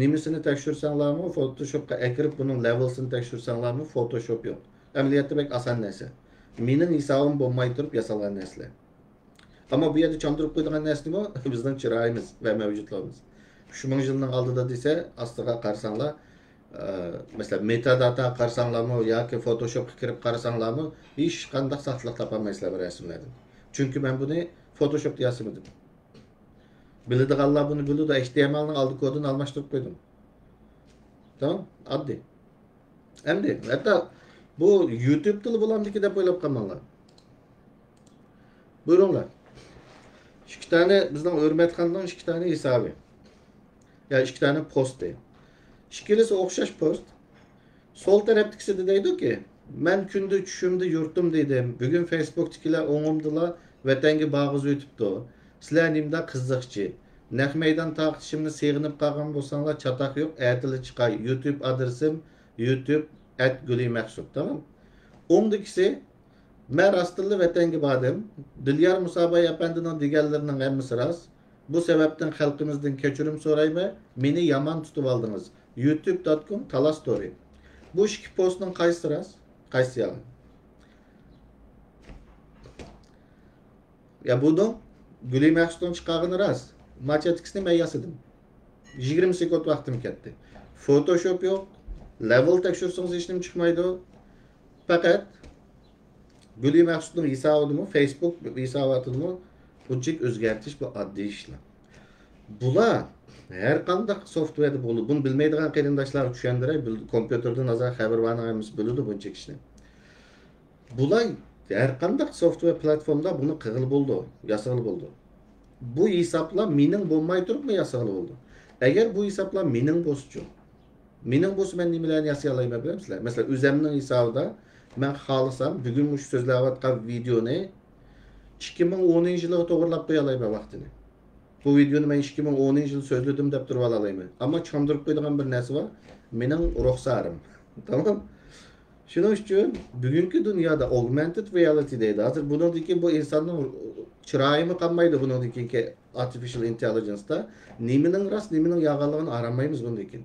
نېمىسىنى تەكشۈرسەڭلارمۇ، فوتوشوپقا ئەكىرىپ بۇنىڭ لېۋېلسىنى تەكشۈرسەڭلارمۇ، فوتوشوپ يوق. ئەمەلىيەتتە بەك ئاسان نەرسە. مېنىڭ ھېسابىم بولماي تۇرۇپ ياسالغان نەرسىلەر. ئەمما بۇ يەردە چاندۇرۇپ قويىدىغان نەرسە نېمە؟ بىزنىڭ چىرايىمىز ۋە مەۋجۇتلۇقىمىز. ئۈچ مىڭ يىلنىڭ ئالدىدا دېسە، ئاستىغا قارىساڭلار، ئە، مەسىلەن، مېتاداتاغا قارىساڭلارمۇ ياكى فوتوشوپقا كىرىپ قارىساڭلارمۇ، ھېچقانداق ساختىلىق تاپالمايسىلەر بۇ رەسىملەردىن. چۈنكى مەن بۇنى فوتوشوپتا ياسىمىدىم. بىلىدىغانلار بۇنى بىلىدۇ، ئەيچ تى ئېم ئېلنىڭ ئالدى كودىنى ئالماشتۇرۇپ قويدۇم. تامام، ئاددىي. ئەمدى ھەتتا بۇ يۇتۇبتىلا بولامدىكى دەپ ئويلاپ قالماڭلار. بۇيرۇڭلار. ئىككى دانە بىزنىڭ ھۆرمەتخاننىڭ ئىككى دانە ھېسابى. يا ئىككى دانە پوستى. ئىككىلىسى ئوخشاش پوست. سول تەرەپتىكىسىدە دەيدۇكى، مەن كۈندە چۈشۈمدە يۇرتۇم دېدىم. بۈگۈن فېيسبۇكتىكىلەر ئوڭۇمدىلا ۋەتەنگە بارغۇزۇۋېتىپتۇ. سىلەر نېمىدا قىزىقچى؟ نەق مەيدان تارقىتىشىمنى سېغىنىپ قالغان بولساڭلار، چاتاق يوق، ئەتىلا چىقاي. يۇتۇب ئادرېسىم يۇتۇب ئەت گۈلى مەخسۇت، تامام. ئوڭدىكىسى، مەن راستتىنلا ۋەتەنگە باردىم. دىليار مۇساباي ئەپەندىنىڭ دېگەنلىرىنىڭ ھەممىسى راست. بۇ سەۋەبتىن خەلقىمىزدىن كەچۈرۈم سورايمەن. مېنى يامان تۇتۇۋالدىڭىز. يۇتۇب دوت كوم تالا ستورى. بۇ ئىككى پوستنىڭ قايسىسى راست؟ قايسىسى يالغان؟ يا بۇنىڭ گۈلى مەخسۇتنىڭ چىقارغىنى راست. ماچېتكىسىنى مەن ياسىدىم. يىگىرمە سېكۇنت ۋاقتىم كەتتى. فوتوشوپ يوق. لېۋېل تەكشۈرسىڭىز ھېچنېمە چىقمايدۇ. پەقەت گۈلى مەخسۇتنىڭ ھېسابىدىمۇ، فېيسبۇك ھېساباتىدىمۇ بۇنچىلىك ئۆزگەرتىش بۇ ئاددىي ئىشلار. بۇلار ھەر قانداق سوفتۋېردا بولىدۇ. بۇنى بىلمەيدىغان قېرىنداشلارغا چۈشەندۈرەي. بىل-، كومپيۇتېردىن ئازراق خەۋىرى بارنىڭ ھەممىسى بىلىدۇ بۇنچە ئىشنى. بۇلار ھەر قانداق سوفتۋېر پلاتفورمىدا بۇنى قىلغىلى بولىدۇ، ياسىغىلى بولىدۇ. بۇ ھېسابلار مېنىڭ بولماي تۇرۇپمۇ ياسىغىلى بولىدۇ. ئەگەر بۇ ھېسابلار مېنىڭ بولسىچۇ؟ مېنىڭ بولسا مەن نېمىلەرنى ياسىيالايمەن بىلەمسىلەر؟ مەسىلەن، ئۆزەمنىڭ ھېسابىدا مەن خالىسام، بۈگۈن مۇشۇ سۆزلەۋاتقان ۋىدېونى ئىككى مىڭ ئونىنچى يىلىغا توغرىلاپ قويالايمەن ۋاقتىنى. بۇ ۋىدېونى مەن ئىككى مىڭ ئونىنچى يىل سۆزلىدىم دەپ تۇرۇۋالالايمەن. ئەمما چاندۇرۇپ قويىدىغان بىر نەرسە بار. مېنىڭ رۇخسارىم. تامام. شۇنىڭ ئۈچۈن بۈگۈنكى دۇنيادا ئوگمېنتېد رېئالىتى دەيدۇ. ھازىر بۇنىڭدىن كېيىن بۇ ئىنساننىڭ چىرايىمۇ قالمايدۇ بۇنىڭدىن كېيىنكى ئارتىفىشىل ئىنتېللىجېنستا. نېمىنىڭ راست، نېمىنىڭ يالغانلىقىنى ئاڭلىمايمىز بۇندىن كېيىن.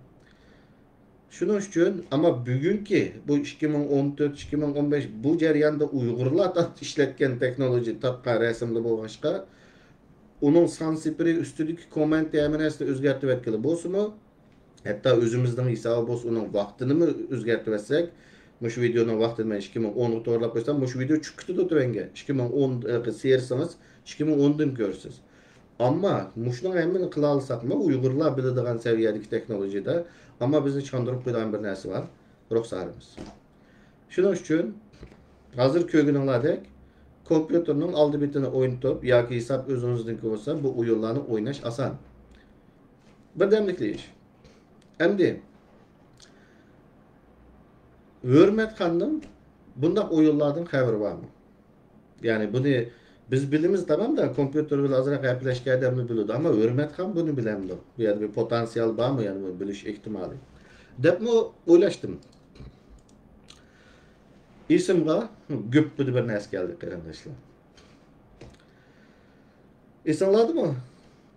شۇنىڭ ئۈچۈن، ئەمما بۈگۈنكى بۇ ئىككى مىڭ ئون تۆت، ئىككى مىڭ ئون بەش بۇ جەرياندا ئۇيغۇرلار تارتىپ ئىشلەتكەن تېخنولوگىيە تارتقان رەسىملەر بولغاچقا، ئۇنىڭ سان سىپىرى، ئۈستىدىكى كوممېنت ھەممە نەرسىنى ئۆزگەرتىۋەتكىلى بولسىمۇ، ھەتتا ئۆزىمىزنىڭ ھېسابى بولسا، ئۇنىڭ ۋاقتىنىمۇ ئۆزگەرتىۋەتسەك، مۇشۇ ۋىدېونىڭ ۋاقتىنى مەن ئىككى مىڭ ئونغا توغرىلاپ قويسام، مۇشۇ ۋىدېو چۈشۈپ كېتىدۇ تۆۋەنگە. ئىككى مىڭ ئون، ئە، سېرىسىڭىز، ئىككى مىڭ ئوندىن كۆرىسىز. ئەمما مۇشۇنىڭ ھەممىنى قىلالىساقمۇ، ئۇيغۇرلار بىلىدىغان سەۋىيەدىكى تېخنولوگىيەدە، ئەمما بىزنى چاندۇرۇپ قويىدىغان بىر نەرسە بار، رۇخسارىمىز. شۇنىڭ ئۈچۈن ھازىر كۆرگىنىڭلاردەك كومپيۇتېرنىڭ ئالدى بېتىنى ئوينىتىپ ياكى ھېساب ئۆزىڭىزنىڭكى بولسا، بۇ ئويۇنلارنى ئويناش ئاسان. بىردەملىكلا ئىش. ئەمدى ھۆرمەتخاننىڭ بۇنداق ئويۇنلاردىن خەۋىرى بارمۇ؟ يەنى بۇنى بىز بىلىمىز، تامام-دا، كومپيۇتېر بىلەن ئازراق ھەپىلەشكەن ئادەممۇ بىلىدۇ. ئەمما ھۆرمەتخان بۇنى بىلەمدۇ؟ بۇ يەردە بىر پوتېنسىيال بارمۇ، يەنى بۇنى بىلىش ئېھتىمالى؟ دەپمۇ ئويلاشتىم. ئېسىمغا گۈپپىدە بىر نەرسە كەلدى، قېرىنداشلار. ئېسىڭلاردىمۇ؟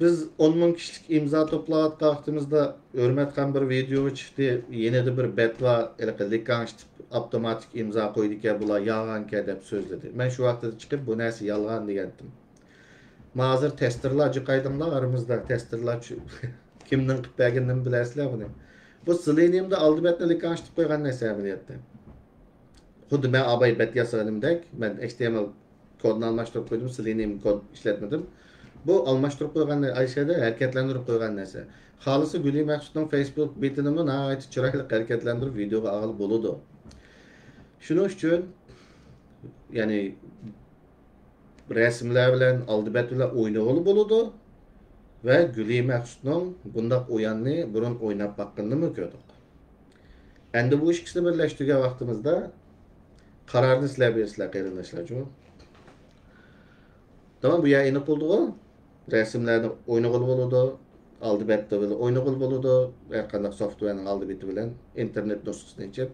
بىز ئون مىڭ كىشىلىك ئىمزا توپلاۋاتقان ۋاقتىمىزدا ھۆرمەتخان بىر ۋىدېيوغا چىقتى، يەنە بىر بەت بار، ھېلىقى لىكاڭشىتىپ ئاپتوماتىك ئىمزا قويىدىكەن، بۇلار يالغانكەن دەپ سۆزلىدى. مەن شۇ ۋاقىتتا چىقىپ بۇ نەرسە يالغان دېگەنتىم. ما ھازىر تېستېرلار جىقايدىڭلار ئارىمىزدا، تېستېرلار چۈ-، كىمنىڭ قىلىپ بەرگىنىنىمۇ بىلەرسىلەر بۇنى. بۇ سېلېنىيۇمدا ئالدى بەتنى لىكاڭشىتىپ قويغان نەرسە ئەمەلىيەتتە. خۇددى مەن ئاباي بەت ياسىغىنىمدەك، مەن ئېچ تى ئېم ئېل كودنى ئالماشتۇرۇپ قويدۇم، سېلېنىيۇم كود ئىشلەتمىدىم. بۇ ئالماشتۇرۇپ قويغان نەرسە، ھەرىكەتلەندۈرۈپ قويغان نەرسە. خالىسا گۈلى مەخسۇتنىڭ فېيسبۇك بېتىنىمۇ ناھايىتى چىرايلىق ھەرىكەتلەندۈرۈپ ۋىدېيوغا ئالغىلى بولىدۇ. شۇنىڭ ئۈچۈن، يەنى، رەسىملەر بىلەن، ئالدى بەت بىلەن ئوينىغىلى بولىدۇ ۋە گۈلى مەخسۇتنىڭ بۇنداق ئويۇننى بۇرۇن ئويناپ باققىنىنىمۇ كۆردۇق. ئەمدى بۇ ئىككىسىنى بىرلەشتۈرگەن ۋاقتىمىزدا قارارنى سىلەر بېرىسىلەر، قېرىنداشلارچۇ. تامام، بۇ يەر ئېنىق بولدىغۇ؟ رەسىملەرنى ئوينىغىلى بولىدۇ، ئالدى بەتتە بىلەن ئوينىغىلى بولىدۇ، ھەر قانداق سوفتۋېرنىڭ ئالدى بېتى بىلەن، ئىنتېرنېت نۇسخىسىنى ئېچىپ.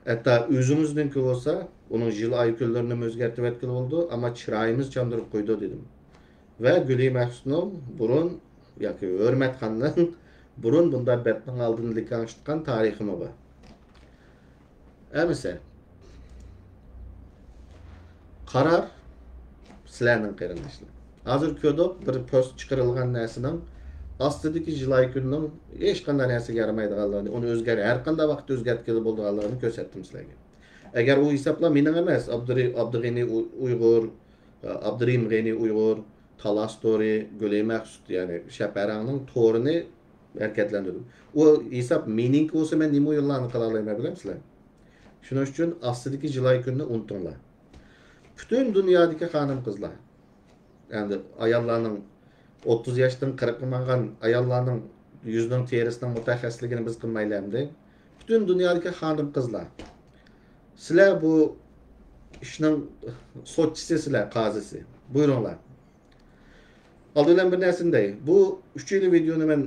ھەتتا ئۆزىمىزنىڭكى بولسا، ئۇنىڭ يىل ئاي كۈنلىرىنىمۇ ئۆزگەرتىۋەتكىلى بولىدۇ، ئەمما چىرايىمىز چاندۇرۇپ قويىدۇ دېدىم. ۋە گۈلى مەخسۇتنىڭ بۇرۇن ياكى ھۆرمەتخاننىڭ بۇرۇن بۇنداق بەتنىڭ ئالدىنى لىكاڭشىتقان تارىخىمۇ بار. ئەمىسە، قارار سىلەرنىڭ، قېرىنداشلار. ھازىر كۆردۇق، بىر پوست چىقىرىلغان نەرسىنىڭ ئاستىدىكى يىل ئاي كۈننىڭ ھېچقانداق نەرسىگە يارىمايدىغانلىقىنى، ئۇنى ئۆزگەر-، ھەر قانداق ۋاقىتتا ئۆزگەرتكىلى بولىدىغانلىقىنى كۆرسەتتىم سىلەرگە. ئەگەر ئۇ ھېسابلار مېنىڭ ئەمەس، ئابدۇرى-، ئابدۇغېنى ئۇ-، ئۇيغۇر، ئابدۇرېھىم غېنى ئۇيغۇر، تالا ستورى، گۈلى مەخسۇت، يەنى شەپەرەڭنىڭ تورىنى ھەرىكەتلەندۈردۈم. ئۇ ھېساب مېنىڭكى بولسا، مەن نېمە ئويۇنلارنى قىلالايمەن بىلەمسىلەر؟ شۇنىڭ ئۈچۈن ئاستىدىكى يىل ئاي كۈننى ئۇنتۇڭلار. پۈتۈن دۇنيادىكى خانىم-قىزلار، ئەمدى ئاياللارنىڭ، ئوتتۇز ياشتىن قىرىققا ماڭغان ئاياللارنىڭ يۈزىنىڭ تېرىسىنىڭ مۇتەخەسسىسلىكىنى بىز قىلمايلى ئەمدى. پۈتۈن دۇنيادىكى خانىم-قىزلار، سىلەر بۇ ئىشنىڭ سوتچىسى، سىلەر قازىسى. بۇيرۇڭلار. ئالدى بىلەن بىر نەرسىنى دەي. بۇ ئۈچىلا ۋىدېونى مەن،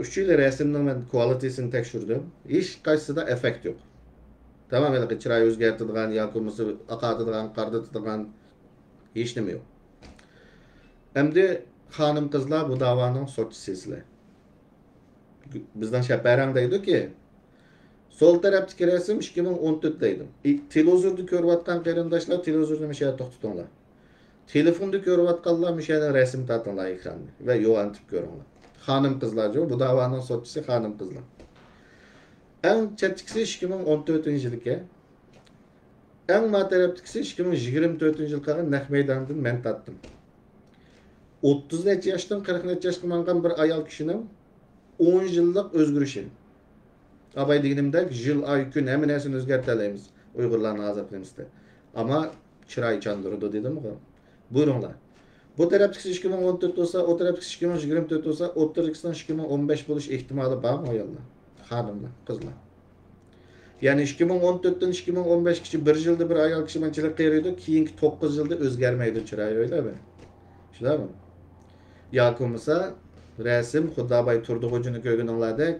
ئۈچىلا رەسىمنىڭ مەن كۋالىتېسىنى تەكشۈردۈم. ھېچقايسىسىدا ئېففېكت يوق. تامام ھېلىقى چىراي ئۆزگەرتىدىغان ياكى بولمىسا ئاقارتىدىغان، قارىدىتىدىغان ھېچنېمە يوق. ئەمدى خانىم-قىزلار، بۇ داۋانىڭ سوتچىسى سىلەر. بىزنىڭ شەپەرەڭ دەيدۇكى، سول تەرەپتىكى رەسىم ئىككى مىڭ ئون تۆت دەيدۇ. ئى، تېلېۋىزوردا كۆرۈۋاتقان قېرىنداشلار، تېلېۋىزورنى مۇشۇ يەردە توختىتىڭلار. تېلېفوندا كۆرۈۋاتقانلار مۇشۇ يەردىن رەسىم تارتىڭلار ئېكراننى ۋە يوغان تىپ كۆرۈڭلار. خانىم-قىزلار جۇ، بۇ داۋانىڭ سوتچىسى خانىم-قىزلار. ئەڭ چەتتىكىسى ئىككى مىڭ ئون تۆتىنچى يىلىكەن. ئەڭ ما تەرەپتىكىسى ئىككى مىڭ يىگىرمە تۆتىنچى يىلى قىلغان نەق مەيداندىن مەن تارتتىم. ئوتتۇز نەچچە ياشتىن قىرىق نەچچە ياشقا ماڭغان بىر ئايال كىشىنىڭ ئون يىللىق ئۆزگىرىشى. ئاباي دېگىنىمدەك، يىل، ئاي، كۈن، ھەممە نەرسىنى ئۆزگەرتەلەيمىز ئۇيغۇرلارنىڭ ئازاد قىلمىسىدا. ئەمما چىراي چاندۇرىدۇ دېدىمغۇ. بۇيرۇڭلار. بۇ تەرەپتىكىسى ئىككى مىڭ ئون تۆت بولسا، ئۇ تەرەپتىكىسى ئىككى مىڭ يىگىرمە تۆت بولسا، ئوتتۇرىدىكىسىنىڭ ئىككى مىڭ ئون بەش بولۇش ئېھتىمالى بارمۇ ئاياللار؟ خانىملار، قىزلار. يەنى ئىككى مىڭ ئون تۆتتىن ئىككى مىڭ ئون بەشكىچە بىر يىلدا بىر ئايال كىشى مۇنچىلىك قېرىيدۇ، كېيىنكى توققۇز يىلدا ئۆزگەرمەيدۇ چىرايى، ئويلايمەن. شۇنداقمۇ؟ ياكى بولمىسا رەسىم خۇددى ئاباي تۇردىغۇچىنى كۆرگىنىڭلاردەك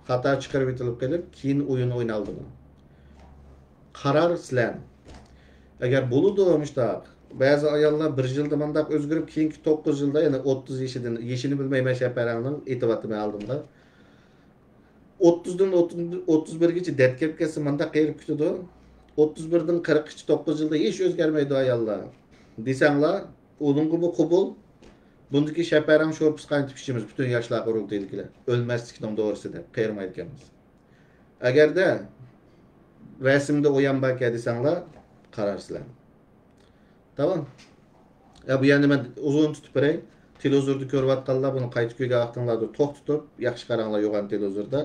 خاتا چىقىرىۋېتىلىپ قېلىپ، كېيىن ئويۇن ئوينالدىمۇ؟ قارار سىلەرنىڭ. ئەگەر بولىدۇ مۇشتاق، بەزى ئاياللار بىر يىلدا مۇنداق ئۆزگىرىپ، كېيىنكى توققۇز يىلدا يەنە ئوتتۇز يېشىدىن، يېشىنى بىلمەيمەن، شەپەرەڭنىڭ ئېتىۋاتىمەن ئالدىمدا. ئوتتۇزدىن ئوتتۇز بىرگىچە دەت كەپ كەتسە، مانداق قېرىپ كېتىدۇ. ئوتتۇز بىردىن قىرىققىچە توققۇز يىلدا ھېچ ئۆزگەرمەيدۇ ئاياللار دېسەڭلار، ئۇنىڭغىمۇ قوبۇل. بۇندىكى شەپەرەڭ شورپىسى قاينىتىپ ئىچىمىز، پۈتۈن ياشلار قۇرۇلتىيىدىكىلەر. ئۆلمەسلىكنىڭ دورىسى دەپ قېرىمايدىكەنمىز. ئەگەردە رەسىمدە ئويان باركەن دېسەڭلار، قارار سىلەرنىڭ. تامام. يا، بۇ يەرنى مەن ئۇزۇن تۇتۇپ بېرەي. تېلېۋىزوردا كۆرۈۋاتقانلار بۇنى قايتا كۆرگەن ۋاقتىڭلاردا توختىتىپ، ياخشى قاراڭلار يوغان تېلېۋىزوردا.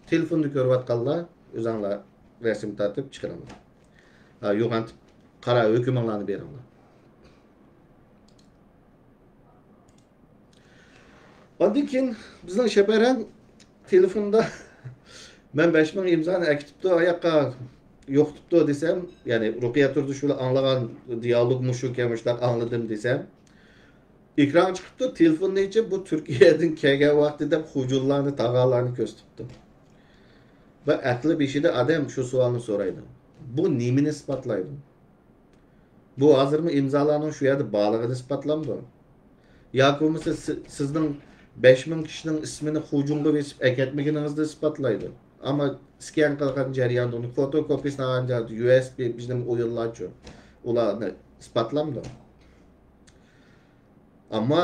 تېلېفوندا كۆرۈۋاتقانلار ئۆزۈڭلار رەسىم تارتىپ چىقىرىڭلار. ھە، يوغان قارار ھۆكۈمۈڭلارنى بېرىڭلار. ئاندىن كېيىن بىزنىڭ شەپەرەڭ تېلېفوندا مەن بەش مىڭ ئىمزانى ئەكېتىپتۇ، ئاياققا يوقىتىپتۇ دېسەم، يەنى رۇقىيە تۇردۇش بىلەن ئاڭلىغان دىيالوگ مۇشۇكەن، مۇشۇنداق ئاڭلىدىم دېسەم، ئېكرانغا چىقىپتۇ، تېلېفوننى ئېچىپ، بۇ تۈركىيەدىن كەلگەن ۋاقتى دەپ خۇجۇنلارنى، تاغارلارنى كۆرسىتىپتۇ. بىر ئەقلى بېشىدا ئادەم شۇ سوئالنى سورايدۇ. بۇ نېمىنى ئىسپاتلايدۇ؟ بۇ ھازىرمۇ ئىمزالارنىڭ شۇ يەردە بارلىقىنى ئىسپاتلامدۇ؟ ياكى بولمىسا سى-، سىزنىڭ بەش مىڭ كىشىنىڭ ئىسمىنى خۇجۇنغا بېسىپ ئەكەتمىگىنىڭىزنى ئىسپاتلايدۇ. ئەمما سكەن قىلغان جەرياندا ئۇنى فوتوكوپىيىسىنى ئالغان جەرياندا يۇ ئېس بى بىزنىڭ ئويۇنلارچۇ، ئۇلارنى ئىسپاتلامدۇ؟ ئەمما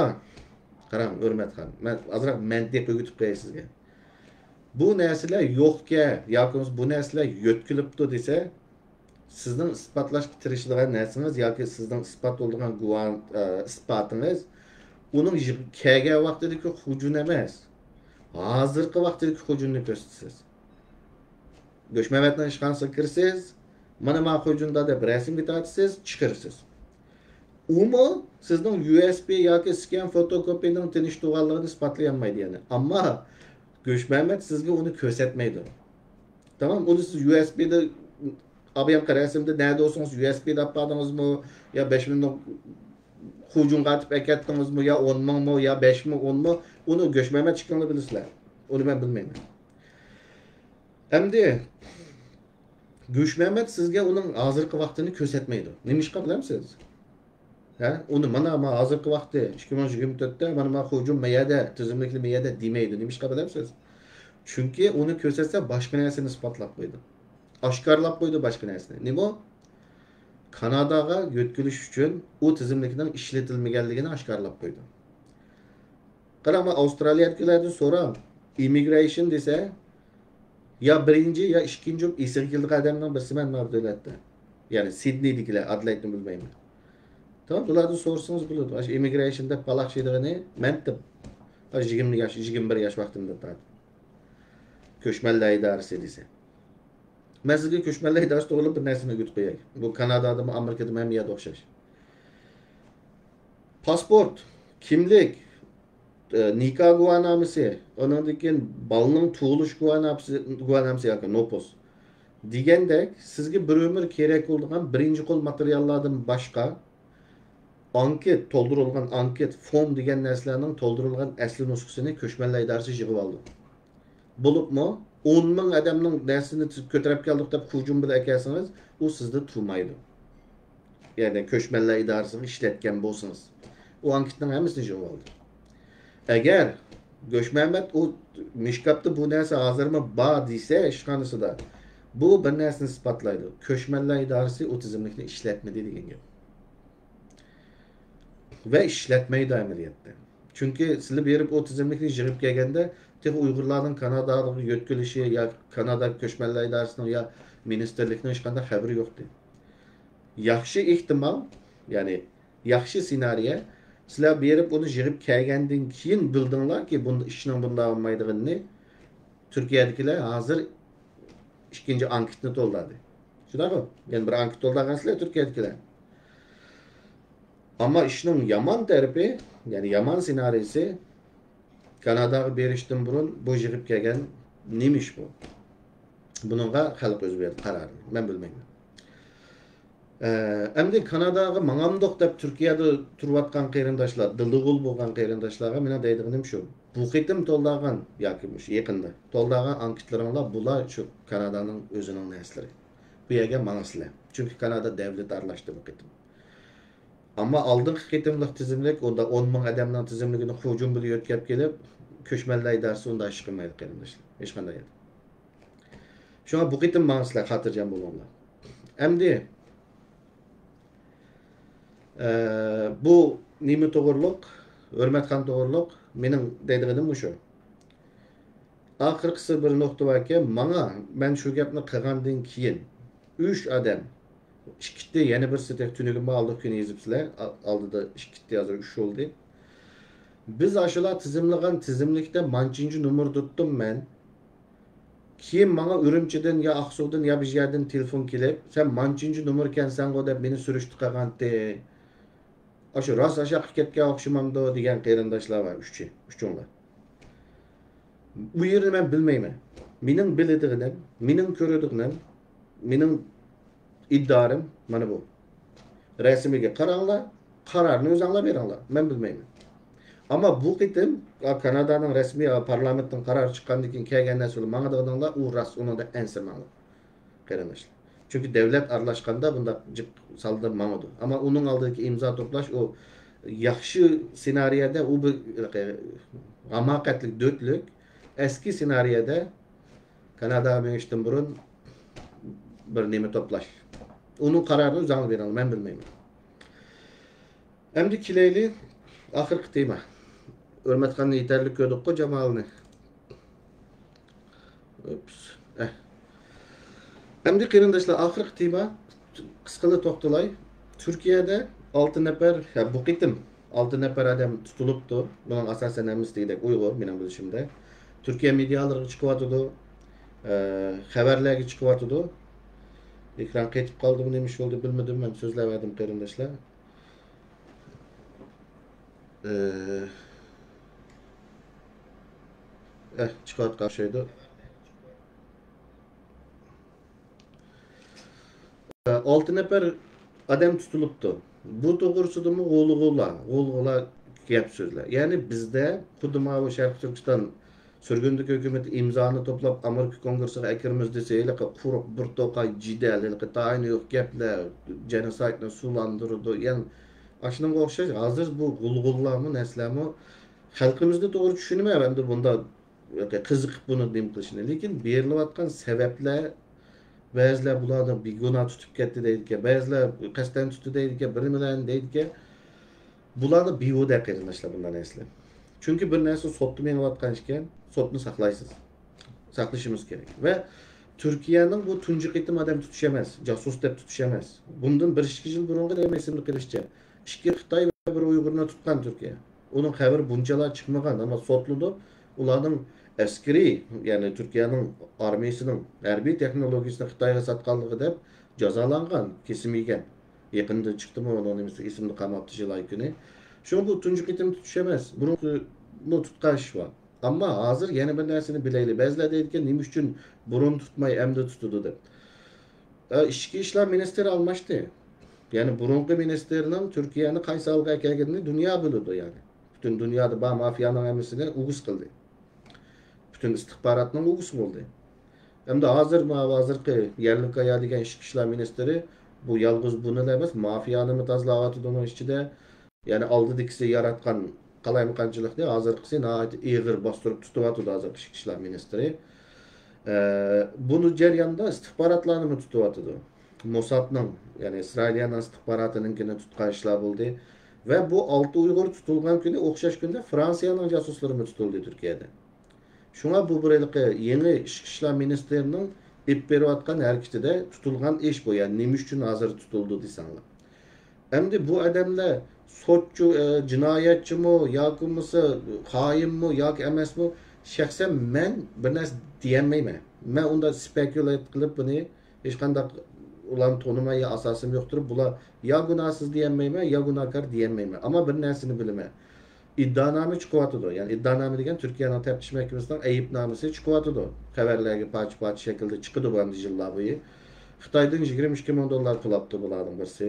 قاراڭ، ھۆرمەت خان، مەن ئازراق مەنتىق ئۆگىتىپ قوياي سىزگە. بۇ نەرسىلەر يوقكەن ياكى بولمىسا بۇ نەرسىلەر يۆتكىلىپتۇ دېسە، سىزنىڭ ئىسپاتلاشقا تىرىشىدىغان نەرسىڭىز ياكى سىزنىڭ ئىسپات بولىدىغان گۇۋاھ-، ئە، ئىسپاتىڭىز ئۇنىڭ يىغ-، كەلگەن ۋاقتىدىكى خۇجۇن ئەمەس، ھازىرقى ۋاقتىدىكى خۇجۇننى كۆرسىتىسىز. گۆشمەمەتنىڭ ئىشخانىسىغا كىرىسىز، مانا ما خۇجۇندا دەپ رەسىمگە تارتىسىز، چىقىرىسىز. ئۇمۇ سىزنىڭ يۇ ئېس بى ياكى سكەن فوتوكوپىيىنىڭ تىنچ تۇرغانلىقىنى ئىسپاتلىيالمايدۇ يەنى. ئەمما گۆشمەمەت سىزگە ئۇنى كۆرسەتمەيدۇ. تامام، ئۇنى سىز يۇ ئېس بىدا ئابايام قارا رەسىمدە نەدە بولسىڭىز يۇ ئېس بىدا ئاپاردىڭىزمۇ يا بەش مىڭ خۇجۇنغا ئاتىپ ئەكەتتىڭىزمۇ يا ئون مىڭمۇ يا بەش مىڭ ئونمۇ، ئۇنى گۆشمەمەت ئىككىڭلار بىلىسىلەر. ئۇنى مەن بىلمەيمەن. ئەمدى گۆشمەمەت سىزگە ئۇنىڭ ھازىرقى ۋاقتىنى كۆرسەتمەيدۇ. نېمىشقا بىلەمسىز؟ ھە؟ ئۇنى مانا، مانا ھازىرقى ۋاقتى، ئىككى مىڭ يىگىرمە تۆتتە، مانا، مانا خۇجۇن مەيەدە، تىزىملىكلى مەيەدە دېمەيدۇ. نېمىشقا بىلەمسىز؟ چۈنكى ئۇنى كۆرسەتسە، باشقا نەرسىنى ئىسپاتلاپ قويىدۇ. ئاشكارىلاپ قويىدۇ باشقا نەرسىنى. نېمە ئۇ؟ كاناداغا يۆتكىلىش ئۈچۈن ئۇ تىزىملىكنىڭ ئىشلىتىلمىگەنلىكىنى ئاشكارىلاپ قويىدۇ. قاراڭ، مانا ئاۋسترالىيەدىكىلەردىن سوراڭ. ئىممىگرېيشن دېسە، يا بىرىنچى، يا ئىككىنچى بولۇپ ئېسىگە كېلىدىغان ئادەمنىڭ بىرسىمەن مانا بۇ دۆلەتتە. يەنى سىدنېيدىكىلەر، ئادېلايدنى بىلمەيمەن. تامام، بۇلاردىن سورىسىڭىز بولىدۇ. ئاشۇ ئىممىگرېيشن دەپ پالاق شىدىغىنى مەن دەپ. ئاشۇ يىگىرمە ياش، يىگىرمە بىر ياش ۋاقتىمدا تارتىپ. كۆچمەنلەر ئىدارىسى دېسە. مەن سىزگە كۆچمەنلەر ئىدارىسى توغرىلىق بىر نەرسىنى ئۆگىتىپ قوياي. بۇ كانادادىمۇ، ئامېرىكىدىمۇ ھەممە يەردە ئوخشاش. پاسپورت، كىملىك، ئە، نىكاھ گۇۋاھنامىسى، ئۇنىڭدىن كېيىن بالىنىڭ تۇغۇلۇش گۇۋاھنامىسى، گۇۋاھنامىسى ياكى نوپۇس دېگەندەك، سىزگە بىر ئۆمۈر كېرەك بولىدىغان بىرىنچى قول ماتېرىياللاردىن باشقا، ئانكېت، تولدۇرۇلغان ئانكېت، فورم دېگەن نەرسىلەرنىڭ تولدۇرۇلغان ئەسلى نۇسخىسىنى كۆچمەنلەر ئىدارىسى يىغىۋالدى. بولۇپمۇ ئون مىڭ ئادەمنىڭ نەرسىنى كۆتۈرۈپ كەلدۇق دەپ خۇجۇم بىلەن ئەكەلسىڭىز، ئۇ سىزدە تۇرمايدۇ. يەنى كۆچمەنلەر ئىدارىسىغا ئىشلەتكەن بولسىڭىز، ئۇ ئانكېتنىڭ ھەممىسىنى يىغىۋالدى. ئەگەر گۆشمەمەت ئۇ مىشكاپتا بۇ نەرسە ھازىرمۇ بار دېسە ئىشخانىسىدا، بۇ بىر نەرسىنى ئىسپاتلايدۇ. كۆچمەنلەر ئىدارىسى ئۇ تىزىملىكنى ئىشلەتمىدى دېگەن گەپ. ۋە ئىشلەتمەيدۇ ئەمەلىيەتتە. چۈنكى سىلەر بېرىپ ئۇ تىزىملىكنى يىغىپ كەلگەندە، تېخى ئۇيغۇرلارنىڭ كاناداغا يۆتكىلىشى يا كانادا كۆچمەنلەر ئىدارىسىنىڭ يا مىنىستىرلىكنىڭ ھېچقانداق خەۋىرى يوقتى. ياخشى ئېھتىمال، يەنى ياخشى سېنارىيە، سىلەر بېرىپ ئۇنى يىغىپ كەلگەندىن كېيىن بىلدىڭلاركى، بۇندا ئىشنىڭ بۇنداق بولمايدىغىنىنى. تۈركىيەدىكىلەر ھازىر ئىككىنچى ئانكېتنى تولدۇردى. شۇنداقمۇ؟ يەنە بىر ئانكېت تولدۇرغانسىلەر تۈركىيەدىكىلەر. ئەمما ئىشنىڭ يامان تەرىپى، يەنى يامان سېنارىيسى، كاناداغا بېرىشتىن بۇرۇن بۇ يىغىپ كەلگەن نېمە ئىش بۇ؟ بۇنىڭغا خەلق ئۆزى بەردى قارارنى. مەن بىلمەيمەن. ئە، ئەمدى كاناداغا ماڭامدۇق دەپ تۈركىيەدە تۇرۇۋاتقان قېرىنداشلار، دىلدىغۇل بولغان قېرىنداشلارغا مېنىڭ دەيدىغىنىم شۇ. بۇ قېتىم تولدۇرغان ياكى مۇشۇ يېقىندا تولدۇرغان ئانكېتلىرىڭلار بۇلار شۇ كانادانىڭ ئۆزىنىڭ نەرسىلىرى. بۇ يەرگە ماڭىسىلەر. چۈنكى كانادا دەۋلىتى ئارىلاشتى بۇ قېتىم. ئەمما ئالدىنقى قېتىملىق تىزىملىك، ئۇندا ئون مىڭ ئادەمنىڭ تىزىملىكىنى خۇجۇم بىلەن يۆتكەپ كېلىپ، كۆچمەنلەر ئىدارىسى ئۇنداق ئىش قىلمايدۇ، قېرىنداشلار. ھېچقانداق يەردە. شۇڭا بۇ قېتىم ماڭىسىلەر خاتىرجەم بولۇڭلار. ئەمدى، ئە، بۇ نېمە توغرۇلۇق، ھۆرمەتخان توغرۇلۇق مېنىڭ دەيدىغىنىم مۇشۇ. ئاخىرقىسى بىر نۇقتا باركەن، ماڭا، مەن شۇ گەپنى قىلغاندىن كېيىن ئۈچ ئادەم، ئىككىتى، يەنە بىرسى تېخى تۈنۈگۈنمۇ ئالدىقى كۈنى يېزىپسىلەر، ئا-، ئالدىدا ئىككىتى، ھازىر ئۈچ بولدى. بىز ئاشۇلار تىزىملىغان تىزىملىكتە مانچىنچى نومۇر تۇتتۇم مەن. كېيىن ماڭا ئۈرۈمچىدىن يا ئاقسۇدىن يا بىر يەردىن تېلېفون كېلىپ، سەن مانچىنچى نومۇر ئىكەنسەنغۇ دەپ مېنى سۈرۈشتە قىلغانتى. ئاشۇ راست ئاشاققا كەتكەن ئوخشىمامدۇ دېگەن قېرىنداشلار بار، ئۈچى، ئۈچۈڭلار. ئۇ يېرىنى مەن بىلمەيمەن. مېنىڭ بىلىدىغىنىم، مېنىڭ كۆرىدىغىنىم، مېنىڭ ئىدارىم مانا بۇ. رەسىمىگە قاراڭلار، قارارنى ئۆزۈڭلار بېرىڭلار. مەن بىلمەيمەن. ئەمما بۇ قېتىم، ئا، كانادانىڭ رەسمىي، ئا، پارلامېنتتىن قارار چىققاندىن كېيىن كەلگەن نەرسىلەر ماڭىدىغىنىڭلار، ئۇ راست، ئۇنىڭدا ئەنسىرىمەڭلار. قېرىنداشلار. چۈنكى دەۋلەت ئارىلاشقاندا بۇنداق جىق سالدا ماڭىدۇ. ئەمما ئۇنىڭ ئالدىدىكى ئىمزا توپلاش، ئۇ ياخشى سېنارىيەدە ئۇ بىر ھاماقەتلىك، دۆتلۈك، ئەسكى سېنارىيەدە كاناداغا مېڭىشتىن بۇرۇن بىر نېمە توپلاش. ئۇنىڭ قارارىنى ئۆزۈڭلار بېرىڭلار، مەن بىلمەيمەن. ئەمدى كېلەيلى ئاخىرقى تېما. ھۆرمەتخاننى يېتەرلىك كۆردۇققۇ، جامالنى. ئوپس. ئەھ. ئەمدى قېرىنداشلار، ئاخىرقى تېما، قىسقىلا توختىلاي. تۈركىيەدە ئالتە نەپەر، ھە، بۇ قېتىم ئالتە نەپەر ئادەم تۇتۇلۇپتۇ. بۇنىڭ ئاساسەن ھەممىسى دېگۈدەك ئۇيغۇر، مېنىڭ بىلىشىمدە. تۈركىيە مېدىيالىرىغا چىقىۋاتىدۇ، ئە، خەۋەرلەرگە چىقىۋاتىدۇ. ئېكران قېتىپ قالدىمۇ، نېمە ئىش بولدى بىلمىدىم، مەن سۆزلەۋەردىم قېرىنداشلار. ئە، ئە، چىقىۋاتقان ئوخشايدۇ. ئالتە نەپەر ئادەم تۇتۇلۇپتۇ. بۇ توغرىسىدىمۇ غۇلغۇلا، غۇلغۇلا گەپ سۆزلەر. يەنى بىزدە خۇددى ماۋۇ شەرقىي تۈركىستان سۈرگۈندىكى ھۆكۈمىتى ئىمزانى توپلاپ، ئامېرىكا كونگرېسسىغا ئەكىرىمىز دېسە، ھېلىقى قۇرۇق بىر توقاي جېدەل، ھېلىقى تايىنى يوق گەپلەر، جېنوسايدنى سۇلاندۇرىدۇ. يەنى ئاشۇنىڭغا ئوخشاش، ھازىر بۇ غۇلغۇللارمۇ، نەرسىلەرمۇ خەلقىمىزنى توغرا چۈشىنىمەن، ئەمدى بۇنداق قىزىقىپ بۇنى نېمە قىلىشىنى. لېكىن بېرىلىۋاتقان سەۋەبلەر، بەزىلەر بۇلارنى بىگۇناھ تۇتۇپ كەتتى دەيدىكەن، بەزىلەر قەستەن تۇتتى دەيدىكەن، بىر نېمىلەرنى دەيدىكەن. بۇلارنى بىھۇدە قېرىنداشلار، بۇنداق نەرسىلەر. چۈنكى بىر نەرسە سوتتا مېڭىۋاتقان ئىكەن، سوتنى ساقلايسىز. ساقلىشىمىز كېرەك. ۋە تۈركىيەنىڭ بۇ تۇنجى قېتىم ئادەم تۇتۇشى ئەمەس، جاسۇس دەپ تۇتۇشى ئەمەس. بۇندىن بىر ئىككى يىل بۇرۇنقى دېمەي، ئېسىمدە قېلىشىچە، ئىككى خىتاي ۋە بىر ئۇيغۇرنى تۇتقان تۈركىيە. ئۇنىڭ خەۋىرى بۇنچىلا چىقمىغان، ئەمما سوتلىنىپ، ئۇلارنىڭ ئەسكىرىي، يەنى تۈركىيەنىڭ ئارمىيىسىنىڭ ھەربىي تېخنولوگىيىسىنى خىتايغا ساتقانلىقى دەپ جازالانغان، كېسىم يېگەن. يېقىندا چىقتىمۇ ئۇنىڭ نېمىسى، ئېسىمدە قالماپتۇ، جۇلاي كۈنى. شۇڭا بۇ تۇنجى قېتىم تۇتۇش ئەمەس، بۇرۇنقىمۇ تۇتقان ئىش بار. ئەمما ھازىر يەنە بىر نەرسىنى بىلەيلى. بەزىلەر دەيدىكەن، نېمە ئۈچۈن بۇرۇن تۇتماي ئەمدى تۇتىدۇ دەپ. ئە، ئىچكى ئىشلار مىنىستىرى ئالماشتى. يەنى بۇرۇنقى مىنىستىرنىڭ تۈركىيەنى قايسى ھالغا ئەكەلگىنىنى دۇنيا بىلىدۇ، يەنى. پۈتۈن دۇنيادا بار مافىيانىڭ ھەممىسىنى ئۇگۇس قىلدى. پۈتۈن ئىستىخباراتنىڭ ئۇگۇسى بولدى. ئەمدى ھازىر، ماۋۇ ھازىرقى يەرلىكايا دېگەن ئىچكى ئىشلار مىنىستىرى بۇ يالغۇز بۇنىلا ئەمەس، مافىيانىمۇ تازىلاۋاتىدۇ ئۇنىڭ ئىچىدە. يەنى ئالدىدىكىسى ياراتقان قالايمىقانچىلىقنى ھازىرقىسى ناھايىتى ئېغىر باستۇرۇپ تۇتۇۋاتىدۇ ھازىرقى ئىچكى ئىشلار مىنىستىرى. ئە، بۇ جەرياندا ئىستىخباراتلارنىمۇ تۇتۇۋاتىدۇ. موسادنىڭ، يەنى ئىسرائىلىيەنىڭ ئىستىخباراتىنىڭكىنى تۇتقان ئىشلار بولدى. ۋە بۇ ئالتە ئۇيغۇر تۇتۇلغان كۈنى ئوخشاش كۈندە فرانسىيەنىڭ جاسۇسلىرىمۇ تۇتۇلدى تۈركىيەدە. شۇڭا بۇ بىر ھېلىقى يېڭى ئىچكى ئىشلار مىنىستىرىنىڭ ئېلىپ بېرىۋاتقان ھەرىكىتىدە تۇتۇلغان ئىش بۇ. يەنى نېمە ئۈچۈن ھازىر تۇتۇلدى دېسەڭلار. ئەمدى بۇ ئادەملەر سوتچۇ، ئە، جىنايەتچىمۇ ياكى بولمىسا خائىنمۇ ياكى ئەمەسمۇ، شەخسەن مەن بىر نەرسە دېيەلمەيمەن. مەن ئۇنداق سپېكۇلات قىلىپ بۇنى ھېچقانداق ئۇلارنى تونۇماي يا ئاساسىم يوقتۇر. بۇلار يا گۇناھسىز دېيەلمەيمەن، يا گۇناھكار دېيەلمەيمەن. ئەمما بىر نەرسىنى بىلىمەن. ئىددىئانامە چىقىۋاتىدۇ. يەنى ئىددىئانامە دېگەن تۈركىيەنىڭ تەپتىش مەھكىمىسىنىڭ ئەيىبنامىسى چىقىۋاتىدۇ. خەۋەرلەرگە پارچە-پارچە شەكىلدە چىقىدۇ بۇ ئەمدى يىللار بويى. خىتايدىن يىگىرمە ئىككى مىڭ دوللار پۇل ئاپتۇ بۇلاردىن بىرسى.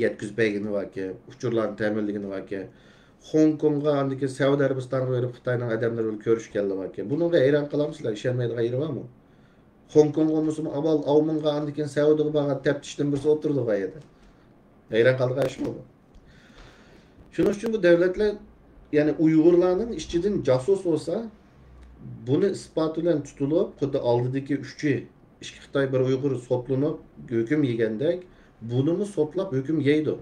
يەتكۈزۈپ بەرگىنى باركەن، ئۇچۇرلارنى تەمىنلىگىنى باركەن. خوڭكوڭغا، ئاندىن كېيىن سەئۇدى ئەرەبىستانغا بېرىپ خىتاينىڭ ئادەملىرى بىلەن كۆرۈشكەنلەر باركەن. بۇنىڭغا ھەيران قالامسىلەر؟ ئىشەنمەيدىغان يېرى بارمۇ؟ خوڭكوڭغا بولمىسىمۇ، ئاۋۋال ئاۋمېنغا، ئاندىن كېيىن سەئۇدىغا بارغان تەپتىشتىن بىرسى ئولتۇرىدۇ بۇ يەردە. ھەيران قالىدىغان ئىشمۇ بۇ؟ شۇنىڭ ئۈچۈن بۇ دۆلەتلەر، يەنى ئۇيغۇرلارنىڭ ئىچىدىن جاسۇس بولسا، بۇنى ئىسپاتى بىلەن تۇتۇلۇپ، خۇددى ئالدىدىكى ئۈچى، ئىككى خىتاي، بىر ئۇيغۇر سوتلىنىپ ھۆكۈم يېگەندەك، بۇنىمۇ سوتلاپ ھۆكۈم يەيدۇ.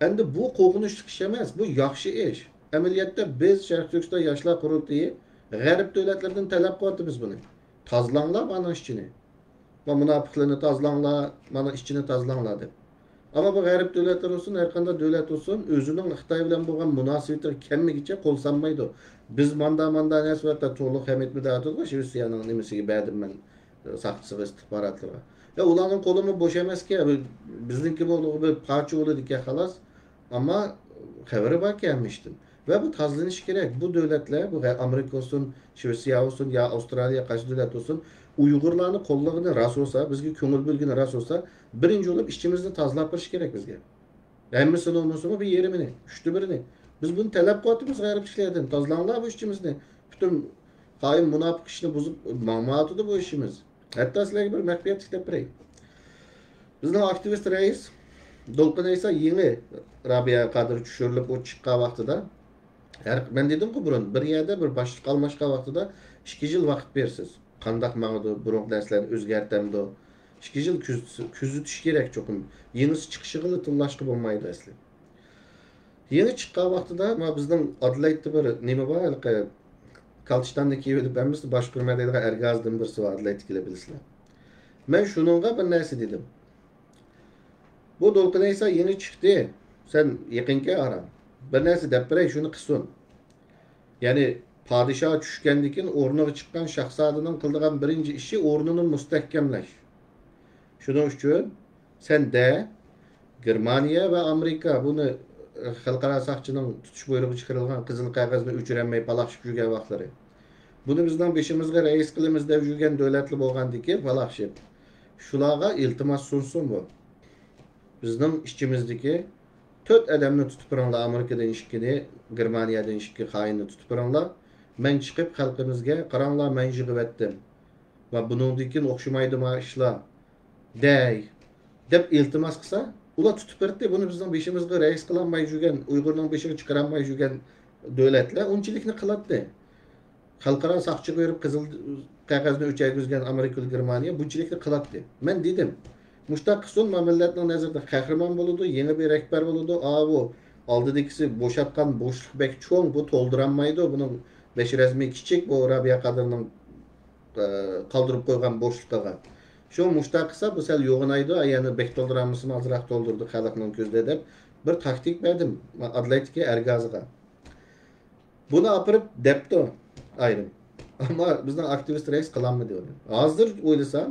ئەمدى بۇ قورقۇنچلۇق ئىش ئەمەس، بۇ ياخشى ئىش. ئەمەلىيەتتە بىز شەرقىي تۈركىستان ياشلار قۇرۇلتىيى غەرب دۆلەتلىرىدىن تەلەپ قىلىۋاتىمىز بۇنى. تازىلاڭلار مانىڭ ئىچىنى. ۋە مۇناپىقلىرىنى تازىلاڭلار، مانا ئىچىنى تازىلاڭلار دەپ. ئەمما بۇ غەرب دۆلەتلىرى بولسۇن، ھەر قانداق دۆلەت بولسۇن، ئۆزىنىڭ خىتاي بىلەن بولغان مۇناسىۋىتىگە كەلمىگىچە قول سالمايدۇ. بىز ماندا، ماندا نەرسە ۋە تولۇق ھەمىدمۇ دەۋاتىدۇ، شىۋېتسىيەنىڭ نېمىسىگە بەردىم مەن، ساقچىسىغا، ئىستىخباراتلىرىغا. يا ئۇلارنىڭ قولىمۇ بوش ئەمەسكەن، بىزنىڭكى بولدىغۇ بىر پارچە بولىدىكەن خالاس. ئەمما خەۋىرى باركەن ھەممە ئىشتىن. ۋە بۇ تازىلىنىشى كېرەك. بۇ دۆلەتلەر، بۇ غە-، ئامېرىكا بولسۇن، شىۋېتسىيە بولسۇن يا ئاۋسترالىيە، قايسى دۆلەت بولسۇن، ئۇيغۇرلارنى قوللىغىنى راست بولسا، بىزگە كۆڭۈل بۆلگىنى راست بولسا، بىرىنچى بولۇپ ئىچىمىزنى تازىلاپ بېرىشى كېرەك بىزگە. ھەممىسىنى بولمىسىمۇ بىر يېرىمىنى، ئۈچتە بىرىنى. بىز بۇنى تەلەپ قىلىۋاتىمىز غەربچىلەردىن. تازىلاڭلار بۇ ئىچىمىزنى. پۈتۈن خائىن، مۇناپىق ئىشنى بۇزۇپ ماڭمايۋاتىدۇ بۇ ئىشىمىز. ھەتتا سىلەرگە بىر مەخپىيەتلىك دەپ بېرەي. بىزنىڭ ئاكتىۋىست رەئىس دولقۇن ئەيسا يېڭى رابىيە قادىر چۈشۈرۈلۈپ ئۇ چىققان ۋاقتىدا، ھەر، مەن دېدىمغۇ بۇرۇن، بىر يەردە بىر باشلىق ئالماشقان ۋاقتىدا ئىككى يىل ۋاقىت بېرىسىز. قانداق ماڭىدۇ، بۇرۇنقى نەرسىلەرنى ئۆزگەرتەمدۇ؟ ئىككى يىل كۆز-، كۆزىتىش كېرەك چوقۇم. يېڭىسى چىقىشىغىلا تىللاشقا بولمايدۇ ئەسلى. يېڭى چىققان ۋاقتىدا، ما، بىزنىڭ ئادېلايدتا بىر نېمە بار، ھېلىقى كالتىشتاننى كىيىۋېلىپ ھەممىسى باشقۇرما دەيدىغان ئەرگازىدىن بىرسى بار، ئادېلايدتىكىلەر بىلىسىلەر. مەن شۇنىڭغا بىر نەرسە دېدىم. بۇ دولقۇن ئەيسا يېڭى چىقتى. سەن يېقىنكى ئاران. بىر نەرسە دەپ بېرەي، شۇنى قىلسۇن. يەنى پادىشاھ چۈشكەندىن كېيىن ئورنىغا چىققان شاھزادىنىڭ قىلىدىغان بىرىنچى ئىشى ئورنىنى مۇستەھكەملەش. شۇنىڭ ئۈچۈن سەن دە، گېرمانىيە ۋە ئامېرىكا بۇنى، ئە، خەلقئارا ساقچىنىڭ تۇتۇش بۇيرۇقى چىقىرىلغان قىزىل قەغەزنى ئۆچۈرەلمەي پالاقشىپ يۈرگەن ۋاقىتلىرى. بۇنى بىزنىڭ بېشىمىزغا رەئىس قىلىمىز دەپ يۈرگەن دۆلەتلەر بولغاندىكىن پالاقشىپ. شۇلارغا ئىلتىماس سۇنسۇن بۇ. بىزنىڭ ئىچىمىزدىكى تۆت ئادەمنى تۇتۇپ بېرىڭلار، ئامېرىكىدىن ئىككىنى، گېرمانىيەدىن ئىككى خائىننى تۇتۇپ بېرىڭلار. مەن چىقىپ خەلقىمىزگە، قاراڭلار، مەن يىغىۋەتتىم. ۋە بۇنىڭدىن كېيىن ئوخشىمايدۇ ما ئىشلار. دەي، دەپ ئىلتىماس قىلسا، ئۇلار تۇتۇپ بېرەتتى. بۇنى بىزنىڭ بېشىمىزغا رەئىس قىلالماي يۈرگەن، ئۇيغۇرنىڭ بېشىغا چىقىرالماي يۈرگەن دۆلەتلەر ئۇنچىلىكنى قىلاتتى. خەلقئارا ساقچىغا بېرىپ قىزىل قەغەزنى ئۆچەرگۈزگەن ئامېرىكىلىق گېرمانىيە بۇنچىلىكنى قىلاتتى. مەن دېدىم، مۇشتاق قىلسۇن، ما مىللەتنىڭ نەزىرىدە قەھرىمان بولىدۇ، يېڭى بىر رەھبەر بولىدۇ. ئاۋۇ ئالدىدىكىسى بوشاتقان بوشلۇق بەك چوڭ، بۇ تولدۇرالمايدۇ، بۇنىڭ بەش رەزمى كىچىك، بۇ رابىيە قادىرنىڭ ئە، قالدۇرۇپ قويغان بوشلۇقىغا. شۇ مۇشتاق قىلسا، بۇ سەل يوغىنايدۇ، يەنە بەك تولدۇرالمىسىمۇ ئازراق تولدۇردى خەلقنىڭ كۆزىدە دەپ بىر تاكتىك بەردىم ئادېلايدتىكى ئەرگازىغا. بۇنى ئاپىرىپ دەپتۇ ئايرىم. ئەمما بىزنىڭ ئاكتىۋىست رەئىس قىلالمىدى ئۇنى. ھازىر ئويلىسام،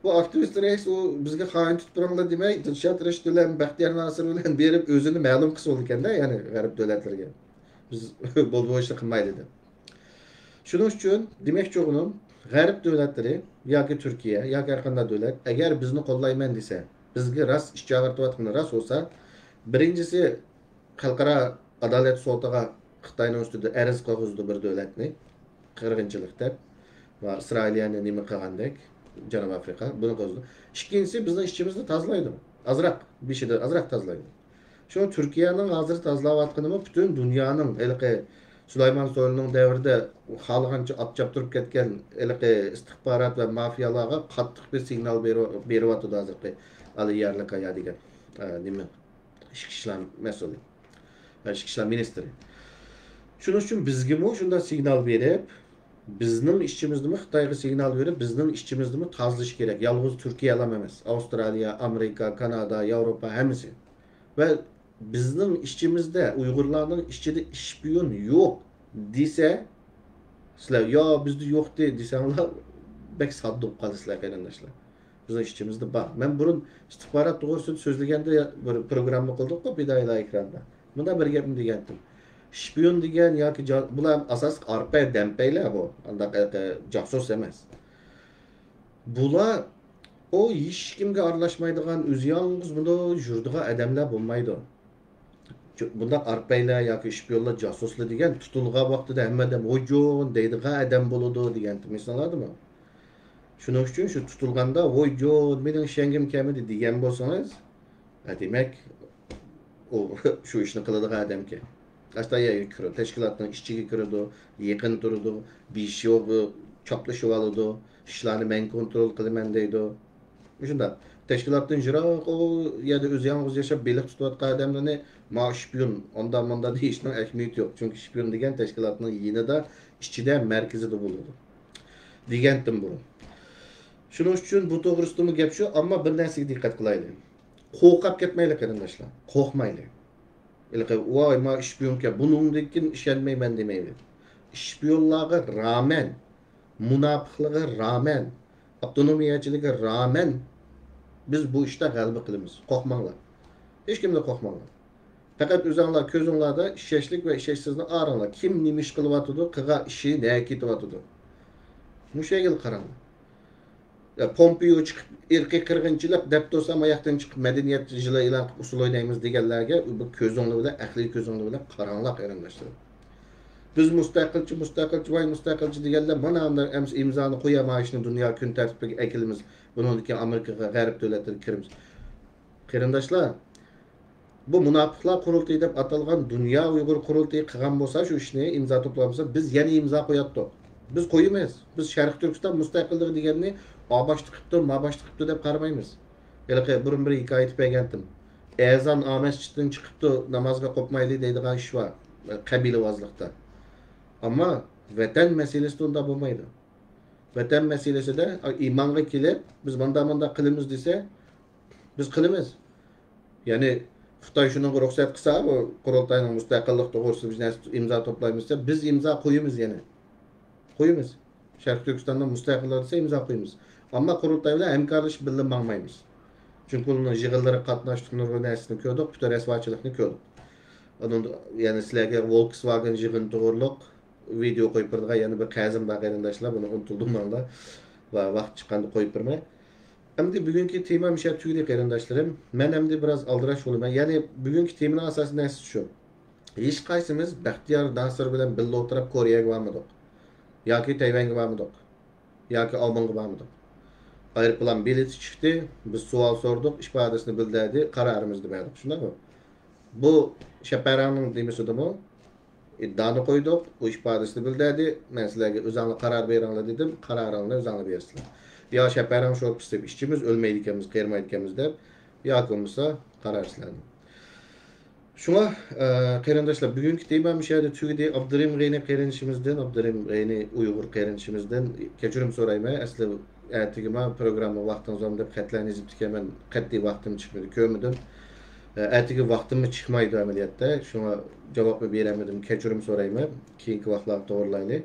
بۇ ئاكتىۋىست رەئىس ئۇ بىزگە خائىن تۇتۇپ بېرىڭلار دېمەي، دىلشات رەشىت بىلەن بەختىيار ناسىر بىلەن بېرىپ ئۆزىنى مەلۇم قىلسا بولىدىكەندە، يەنى غەرب دۆلەتلىرىگە. بىز بولدى بۇ ئىشنى قىلمايلى دەپ. شۇنىڭ ئۈچۈن دېمەكچى بولغىنىم، غەرب دۆلەتلىرى ياكى تۈركىيە ياكى ھەر قانداق دۆلەت ئەگەر بىزنى قوللايمەن دېسە، بىزگە راست ئىچ ئاغرىتىۋاتقىنى راست بولسا، بىرىنچىسى، خەلقئارا ئادالەت سوتىغا خىتاينىڭ ئۈستىدە ئەرز قويغۇزىدۇ بىر دۆلەتنى، قىرغىنچىلىق دەپ، ۋە ئىسرائىلىيەنى نېمە قىلغاندەك، جەنۇبىي ئافرىقا، بۇنى قوزغىدى. ئىككىنچىسى، بىزنىڭ ئىچىمىزنى تازىلايدۇ. ئازراق، بېشىدا ئازراق تازىلايدۇ. شۇڭا تۈركىيەنىڭ ھازىر تازىلاۋاتقىنىمۇ پۈتۈن دۇنيانىڭ ھېلىقى سۇلايمان سويلۇنىڭ دەۋرىدە خالىغانچە ئات چاپتۇرۇپ كەتكەن ھېلىقى ئىستىخبارات ۋە مافىيالارغا قاتتىق بىر سىگنال بېرىۋ-، بېرىۋاتىدۇ ھازىرقى ئالى يەرلىكايا دېگەن، ئە، نېمە، ئىچكى ئىشلار مەسئۇلى، ئىچكى ئىشلار مىنىستىرى. شۇنىڭ ئۈچۈن بىزگىمۇ شۇنداق سىگنال بېرىپ، بىزنىڭ ئىچىمىزدىمۇ خىتايغا سىگنال بېرىپ، بىزنىڭ ئىچىمىزدىمۇ تازىلىشى كېرەك. يالغۇز تۈركىيەلام ئەمەس، ئاۋسترالىيە، ئامېرىكا، كانادا، ياۋروپا ھەممىسى. ۋە بىزنىڭ ئىچىمىزدە، ئۇيغۇرلارنىڭ ئىچىدە ئىشپىيون يوق دېسە، سىلەر، يا، بىزدە يوق دېسەڭلار، بەك ساددا بولۇپ قالىسىلەر، قېرىنداشلار. بىزنىڭ ئىچىمىزدە بار. مەن بۇرۇن ئىستىخبارات توغرىسىدا سۆزلىگەندە بىر پروگرامما قىلدۇققۇ، پىدائىيلار ئېكراندا. مۇنداق بىر گەپنى دېگەنتىم. شپىيون دېگەن ياكى جا-، بۇلار ئاساسلىق ئارپا دەمپەيلەر بۇ. ئانداق، ئە، جاسۇس ئەمەس. بۇلار ئۇ ھېچكىمگە ئارىلاشمايدىغان، ئۆزى يالغۇز مۇنداق يۈرىدىغان ئادەملەر بولمايدۇ. چۈ-، بۇنداق ئارپەيلەر ياكى شپىيونلار، جاسۇسلار دېگەن تۇتۇلغان ۋاقتىدا ھەممە ئادەم «ۋويجۇن» دەيدىغان ئادەم بولىدۇ دېگەنتىم، ئېسىڭلاردىمۇ؟ شۇنىڭ ئۈچۈن شۇ تۇتۇلغاندا «ۋويجۇن، مېنىڭ ئىشەنگۈم كەلمىدى» دېگەن بولسىڭىز، ھە، دېمەك، ئۇ شۇ ئىشنى قىلىدىغان ئادەمكەن. ئاشۇنداق يەرگە كىرىدۇ، تەشكىلاتنىڭ ئىچىگە كىرىدۇ، يېقىن تۇرىدۇ، بىشىۋ چاپلىشىۋالىدۇ، ئىشلارنى مەن كونترول قىلىمەن دەيدۇ. مۇشۇنداق. تەشكىلاتتىن يىراق، ئۇ يەردە ئۆزى يالغۇز ياشاپ، بېلىق تۇتۇۋاتقان ئادەملەرنى «ما شپىيون، ئاندا ماندا» دېيىشنىڭ ئەھمىيىتى يوق. چۈنكى شپىيون دېگەن تەشكىلاتنىڭ يېنىدا، ئىچىدە، مەركىزىدە بولىدۇ. دېگەنتىم بۇرۇن. شۇنىڭ ئۈچۈن بۇ توغرىسىدىمۇ گەپ شۇ، ئەمما بىر نەرسىگە دىققەت قىلايلى. قورقۇپ كەتمەيلى، قېرىنداشلار. قورقمايلى. ھېلىقى، «ۋاي، ما شپىيونكەن، بۇنىڭدىن كېيىن ئىشەنمەيمەن» دېمەيلى. شپىيونلارغا رامەن، مۇناپىقلىقىغا رامەن، ئاپتونومىيەچىلىكىگە رامەن بىز بۇ ئىشتا غەلىبە قىلىمىز. قورقماڭلار. ھېچكىمدىن قورقماڭلار. پەقەت ئۆزۈڭلار كۆزۈڭلاردا ئىشەنچلىك ۋە ئىشەنچسىزنى ئايرىڭلار. كىم نېمە ئىش قىلىۋاتىدۇ، قىلغان ئىشى نەگە كېتىۋاتىدۇ. مۇشۇ يەرگىلا قاراڭلار. يا، پومپېيو چىقىپ، ئىرقىي قىرغىنچىلىق دەپ تۇرسا، ماياقتىن چىقىپ، مەدەنىيەت يىلى ئېلان قىلىپ، ئۇسسۇل ئوينايمىز دېگەنلەرگە بۇ كۆزۈڭلار بىلەن، ئەقلىي كۆزۈڭلار بىلەن قاراڭلار، قېرىنداشلىرىم. بىز مۇستەقىلچى، مۇستەقىلچى، ۋاي مۇستەقىلچى دېگەنلەر مانا ئەمدى ئىمزانى قويالمايشنى دۇنيا كۈن تەرتىپىگە ئەكېلىمىز. بۇنىڭدىن كېيىن ئامېرىكىغا، غەرب دۆلەتلىرىگە كىرىمىز. قېرىنداشلار، بۇ مۇناپىقلار قۇرۇلتىيى دەپ ئاتالغان دۇنيا ئۇيغۇر قۇرۇلتىيى قىلغان بولسا، شۇ ئىشنى ئىمزا توپلىغان بولسا، بىز يەنە ئىمزا قوياتتۇق. بىز قويىمىز. بىز شەرقىي تۈركىستان مۇستەقىللىقى دېگەننى ئا باشتا قىپتۇ، ما باشتا قىپتۇ دەپ قارىمايمىز. ھېلىقى بۇرۇن بىر ھېكايە ئېيتىپ بەرگەنتىم. ئەزان ئا مەسچىتتىن چىقىپتۇ، نامازغا قوپمايلى دەيدىغان ئىش بار. قەبىلىۋازلىقتا. ئەمما ۋەتەن مەسىلىسىدە ئۇنداق بولمايدۇ. ۋەتەن مەسىلىسىدە ئىمانغا كېلىپ، بىز مانداق، مانداق قىلىمىز دېسە، بىز قىلىمىز. يەنى خىتاي شۇنىڭغا رۇخسەت قىلسا، بۇ قۇرۇلتاينىڭ مۇستەقىللىق توغرىسىدا بىر نەرسە ئىمزا توپلايمىز دېسە، بىز ئىمزا قويىمىز يەنە. قويىمىز. شەرقىي تۈركىستاندا مۇستەقىللىق دېسە ئىمزا قويىمىز. ئەمما قۇرۇلتاي بىلەن ھەمكارلىشىپ بىللە ماڭمايمىز. چۈنكى ئۇلارنىڭ يىغىنلىرىغا قاتناشتۇق، نۇرغۇن نەرسىنى كۆردۇق، پۈتۈن رەسۋاچىلىقنى كۆردۇق. ئۇنىڭ، يەنى سىلەرگە ۋولكسۋاگېن يىغىنى توغرۇلۇق ۋىدېئو قويۇپ بېرىدىغان يەنە بىر قەرزىم بار، قېرىنداشلار، بۇنى ئۇنتۇلدۇرماڭلار. ۋە ۋاقىت چىققاندا قويۇپ بېرىمەن. ئەمدى بۈگۈنكى تېما مۇشۇ يەردە تۈگىدى، قېرىنداشلىرىم. مەن ئەمدى بىراز ئالدىراش بولىمەن. يەنى بۈگۈنكى تېمىنىڭ ئاساسىي نەرسىسى شۇ. ھېچقايسىمىز بەختىيار ناسىر بىلەن بىللە ئولتۇرۇپ كورېيەگە بارمىدۇق. ياكى تەيۋەنگە بارمىدۇق. ياكى ئاۋمېنغا بارمىدۇق. ئايروپىلان بېلىتى چىقتى، بىز سوئال سورىدۇق، ئىپادىسىنى بىلدۈردى، قارارىمىزنى بەردۇق. شۇنداقمۇ؟ بۇ شەپەرەڭنىڭ دېمىسىدىمۇ ئىددانى قويدۇق، ئۇ ئىپادىسىنى بىلدۈردى. مەن سىلەرگە ئۆزۈڭلار قارار بېرىڭلار دېدىم، قارارىڭلارنى ئۆزۈڭلار بېرىسىلەر. يا شەپەرەڭ شورپىسى دەپ ئىچىمىز، ئۆلمەيدىكەنمىز، قېرىمايدىكەنمىز دەپ، ياكى بولمىسا قارار سىلەرنىڭ. شۇڭا، ئە، قېرىنداشلار، بۈگۈنكى تېما مۇشۇ يەردە تۈگىدى. ئابدۇرېھىم غېنى قېرىندىشىمىزدىن، ئابدۇرېھىم غېنى ئۇيغۇر قېرىندىشىمىزدىن كەچۈرۈم سورايمەن. ئەسلى ئەتىگىمۇ پروگرامما ۋاقتىڭىز بارمۇ دەپ خەتلەرنى يېزىپتىكەنمەن، قەتئىي ۋاقتىم چىقمىدى، كۆرمىدىم. ئەتىگە ۋاقتىممۇ چىقمايدۇ ئەمەلىيەتتە، شۇڭا جاۋابمۇ بېرەلمىدىم، كەچۈرۈم سورايمەن. كېيىنكى ۋاقىتلارغا توغرىلايلى.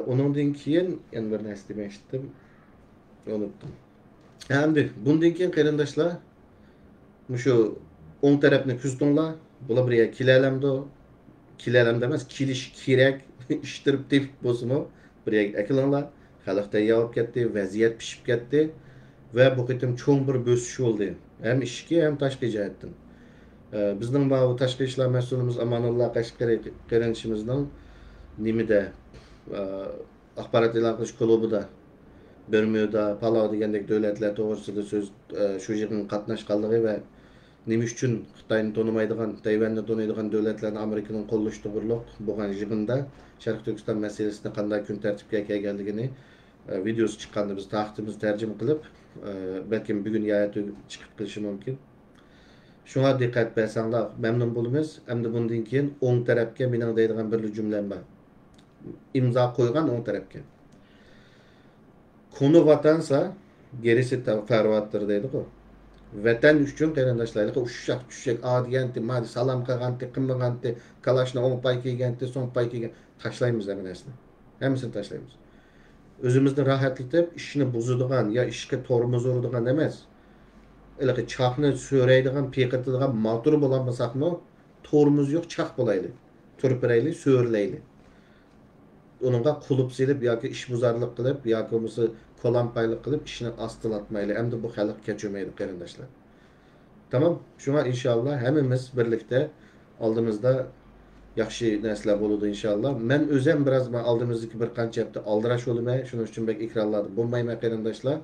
ئۇنىڭدىن كېيىن يەنە بىر نەرسە دېمەكچىدىم، ئۇنتۇدۇم. ئەمدى بۇندىن كېيىن قېرىنداشلار، مۇشۇ ئوڭ تەرەپنى كۆزىتىڭلار، بۇلار بىر يەرگە كېلەلەمدۇ؟ كېلەلەمدۇ ئەمەس، كېلىشى كېرەك، ئىشتىرىپ تېپىپ بولسىمۇ بىر يەرگە ئەكېلىڭلار. خەلق تەييار بولۇپ كەتتى، ۋەزىيەت پىشىپ كەتتى. ۋە بۇ قېتىم چوڭ بىر بۆسۈش بولدى. ھەم ئىچكى، ھەم تاشقى جەھەتتىن. ئە، بىزنىڭ ماۋۇ تاشقى ئىشلار مەسئۇلىمىز ئامانۇللا قەشقىرى قېرىندىشىمىزنىڭ نېمىدە، ئە، ئاخبارات ئېلان قىلىش كۇلۇبىدا، بېرمۇدا، پالاۋ دېگەندەك دۆلەتلەر توغرىسىدا سۆز، ئە، شۇ يىغىنغا قاتناشقانلىقى ۋە نېمە ئۈچۈن خىتاينى تونۇمايدىغان، تەيۋەننى تونۇيدىغان دۆلەتلەرنى ئامېرىكىنىڭ قوللىشى توغرۇلۇق بولغان يىغىندا شەرقىي تۈركىستان مەسىلىسىنى قانداق كۈن تەرتىپكە كەلگەنلىكىنى، ئە، ۋىدېئوسى چىققاندا بىز تاقىتىمىز تەرجىمە قىلىپ، ئە، بەلكىم بۈگۈن يا ئەتە چىقىپ قېلىشى مۇمكىن. شۇڭا دىققەت بەرسەڭلار مەمنۇن بولىمىز. ئەمدى بۇندىن كېيىن ئوڭ تەرەپكە مېنىڭ دەيدىغان بىرلا جۈملەم بار. ئىمزا قويغان ئوڭ تەرەپكە. كونا ۋاتانسا، گېرىسى تا-، پەرۋاتتىر دەيدىغۇ. ۋەتەن ئۈچۈن قېرىنداشلار، ھېلىقى ئۇششاق چۈششەك، ئا دېگەنتى، ما سالام قىلغانتى، قىلمىغانتى، كالاشنى ئوڭ پاي كىيگەنتى، سوڭ پاي كىيگەن، تاشلايمىز ھەممە نەرسىنى. ھەممىسىنى تاشلايمىز. ئۆزىمىزنى راھەتلىتىپ، ئىشنى بۇزىدىغان يا ئىشقا تورمۇز ئۇرىدىغان ئەمەس. ھېلىقى چاقنى سۆرەيدىغان، پىيقىرىتىدىغان ماتور بولالمىساقمۇ، تورمۇز يوق، چاق بولايلى. تۇرۇپ بېرەيلى، سۆرىلەيلى. ئۇنىڭغا قۇلۇپ سېلىپ ياكى ئىشبۇزارلىق قىلىپ ياكى بولمىسا كولامپايلىق قىلىپ ئىشنى ئاستىلاتمايلى. ئەمدى بۇ خەلق كەچۈرمەيدۇ، قېرىنداشلار. تامام. شۇڭا ئىنشاللا ھەممىمىز بىرلىكتە ئالدىمىزدا ياخشى نەرسىلەر بولىدۇ ئىنشاللا. مەن ئۆزەم بىراز ما-، ئالدىمىزدىكى بىر قانچە ھەپتە ئالدىراش بولىمەن. شۇنىڭ ئۈچۈن بەك ئېكرانلاردا بولمايمەن، قېرىنداشلار.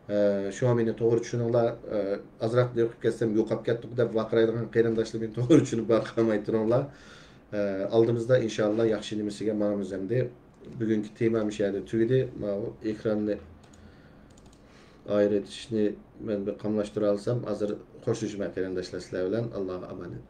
ئە، شۇڭا مېنى توغرا چۈشىنىڭلار. ئە، ئازراق نېمە قىلىپ كەتسەم، يوقاپ كەتتۇق دەپ ۋارقىرايدىغان قېرىنداشلار مېنى توغرا چۈشىنىپ ۋارقىرىماي تۇرۇڭلار. ئە، ئالدىمىزدا ئىنشاللا ياخشى نېمىسىگە ماڭىمىز ئەمدى. بۈگۈنكى تېما مۇشۇ يەردە تۈگىدى. ماۋۇ ئېكراننى ئايرىتىشنى مەن بىر قاملاشتۇرالىسام، ھازىر خوشلىشىمەن قېرىنداشلار سىلەر بىلەن. ئاللاغا ئامانەت.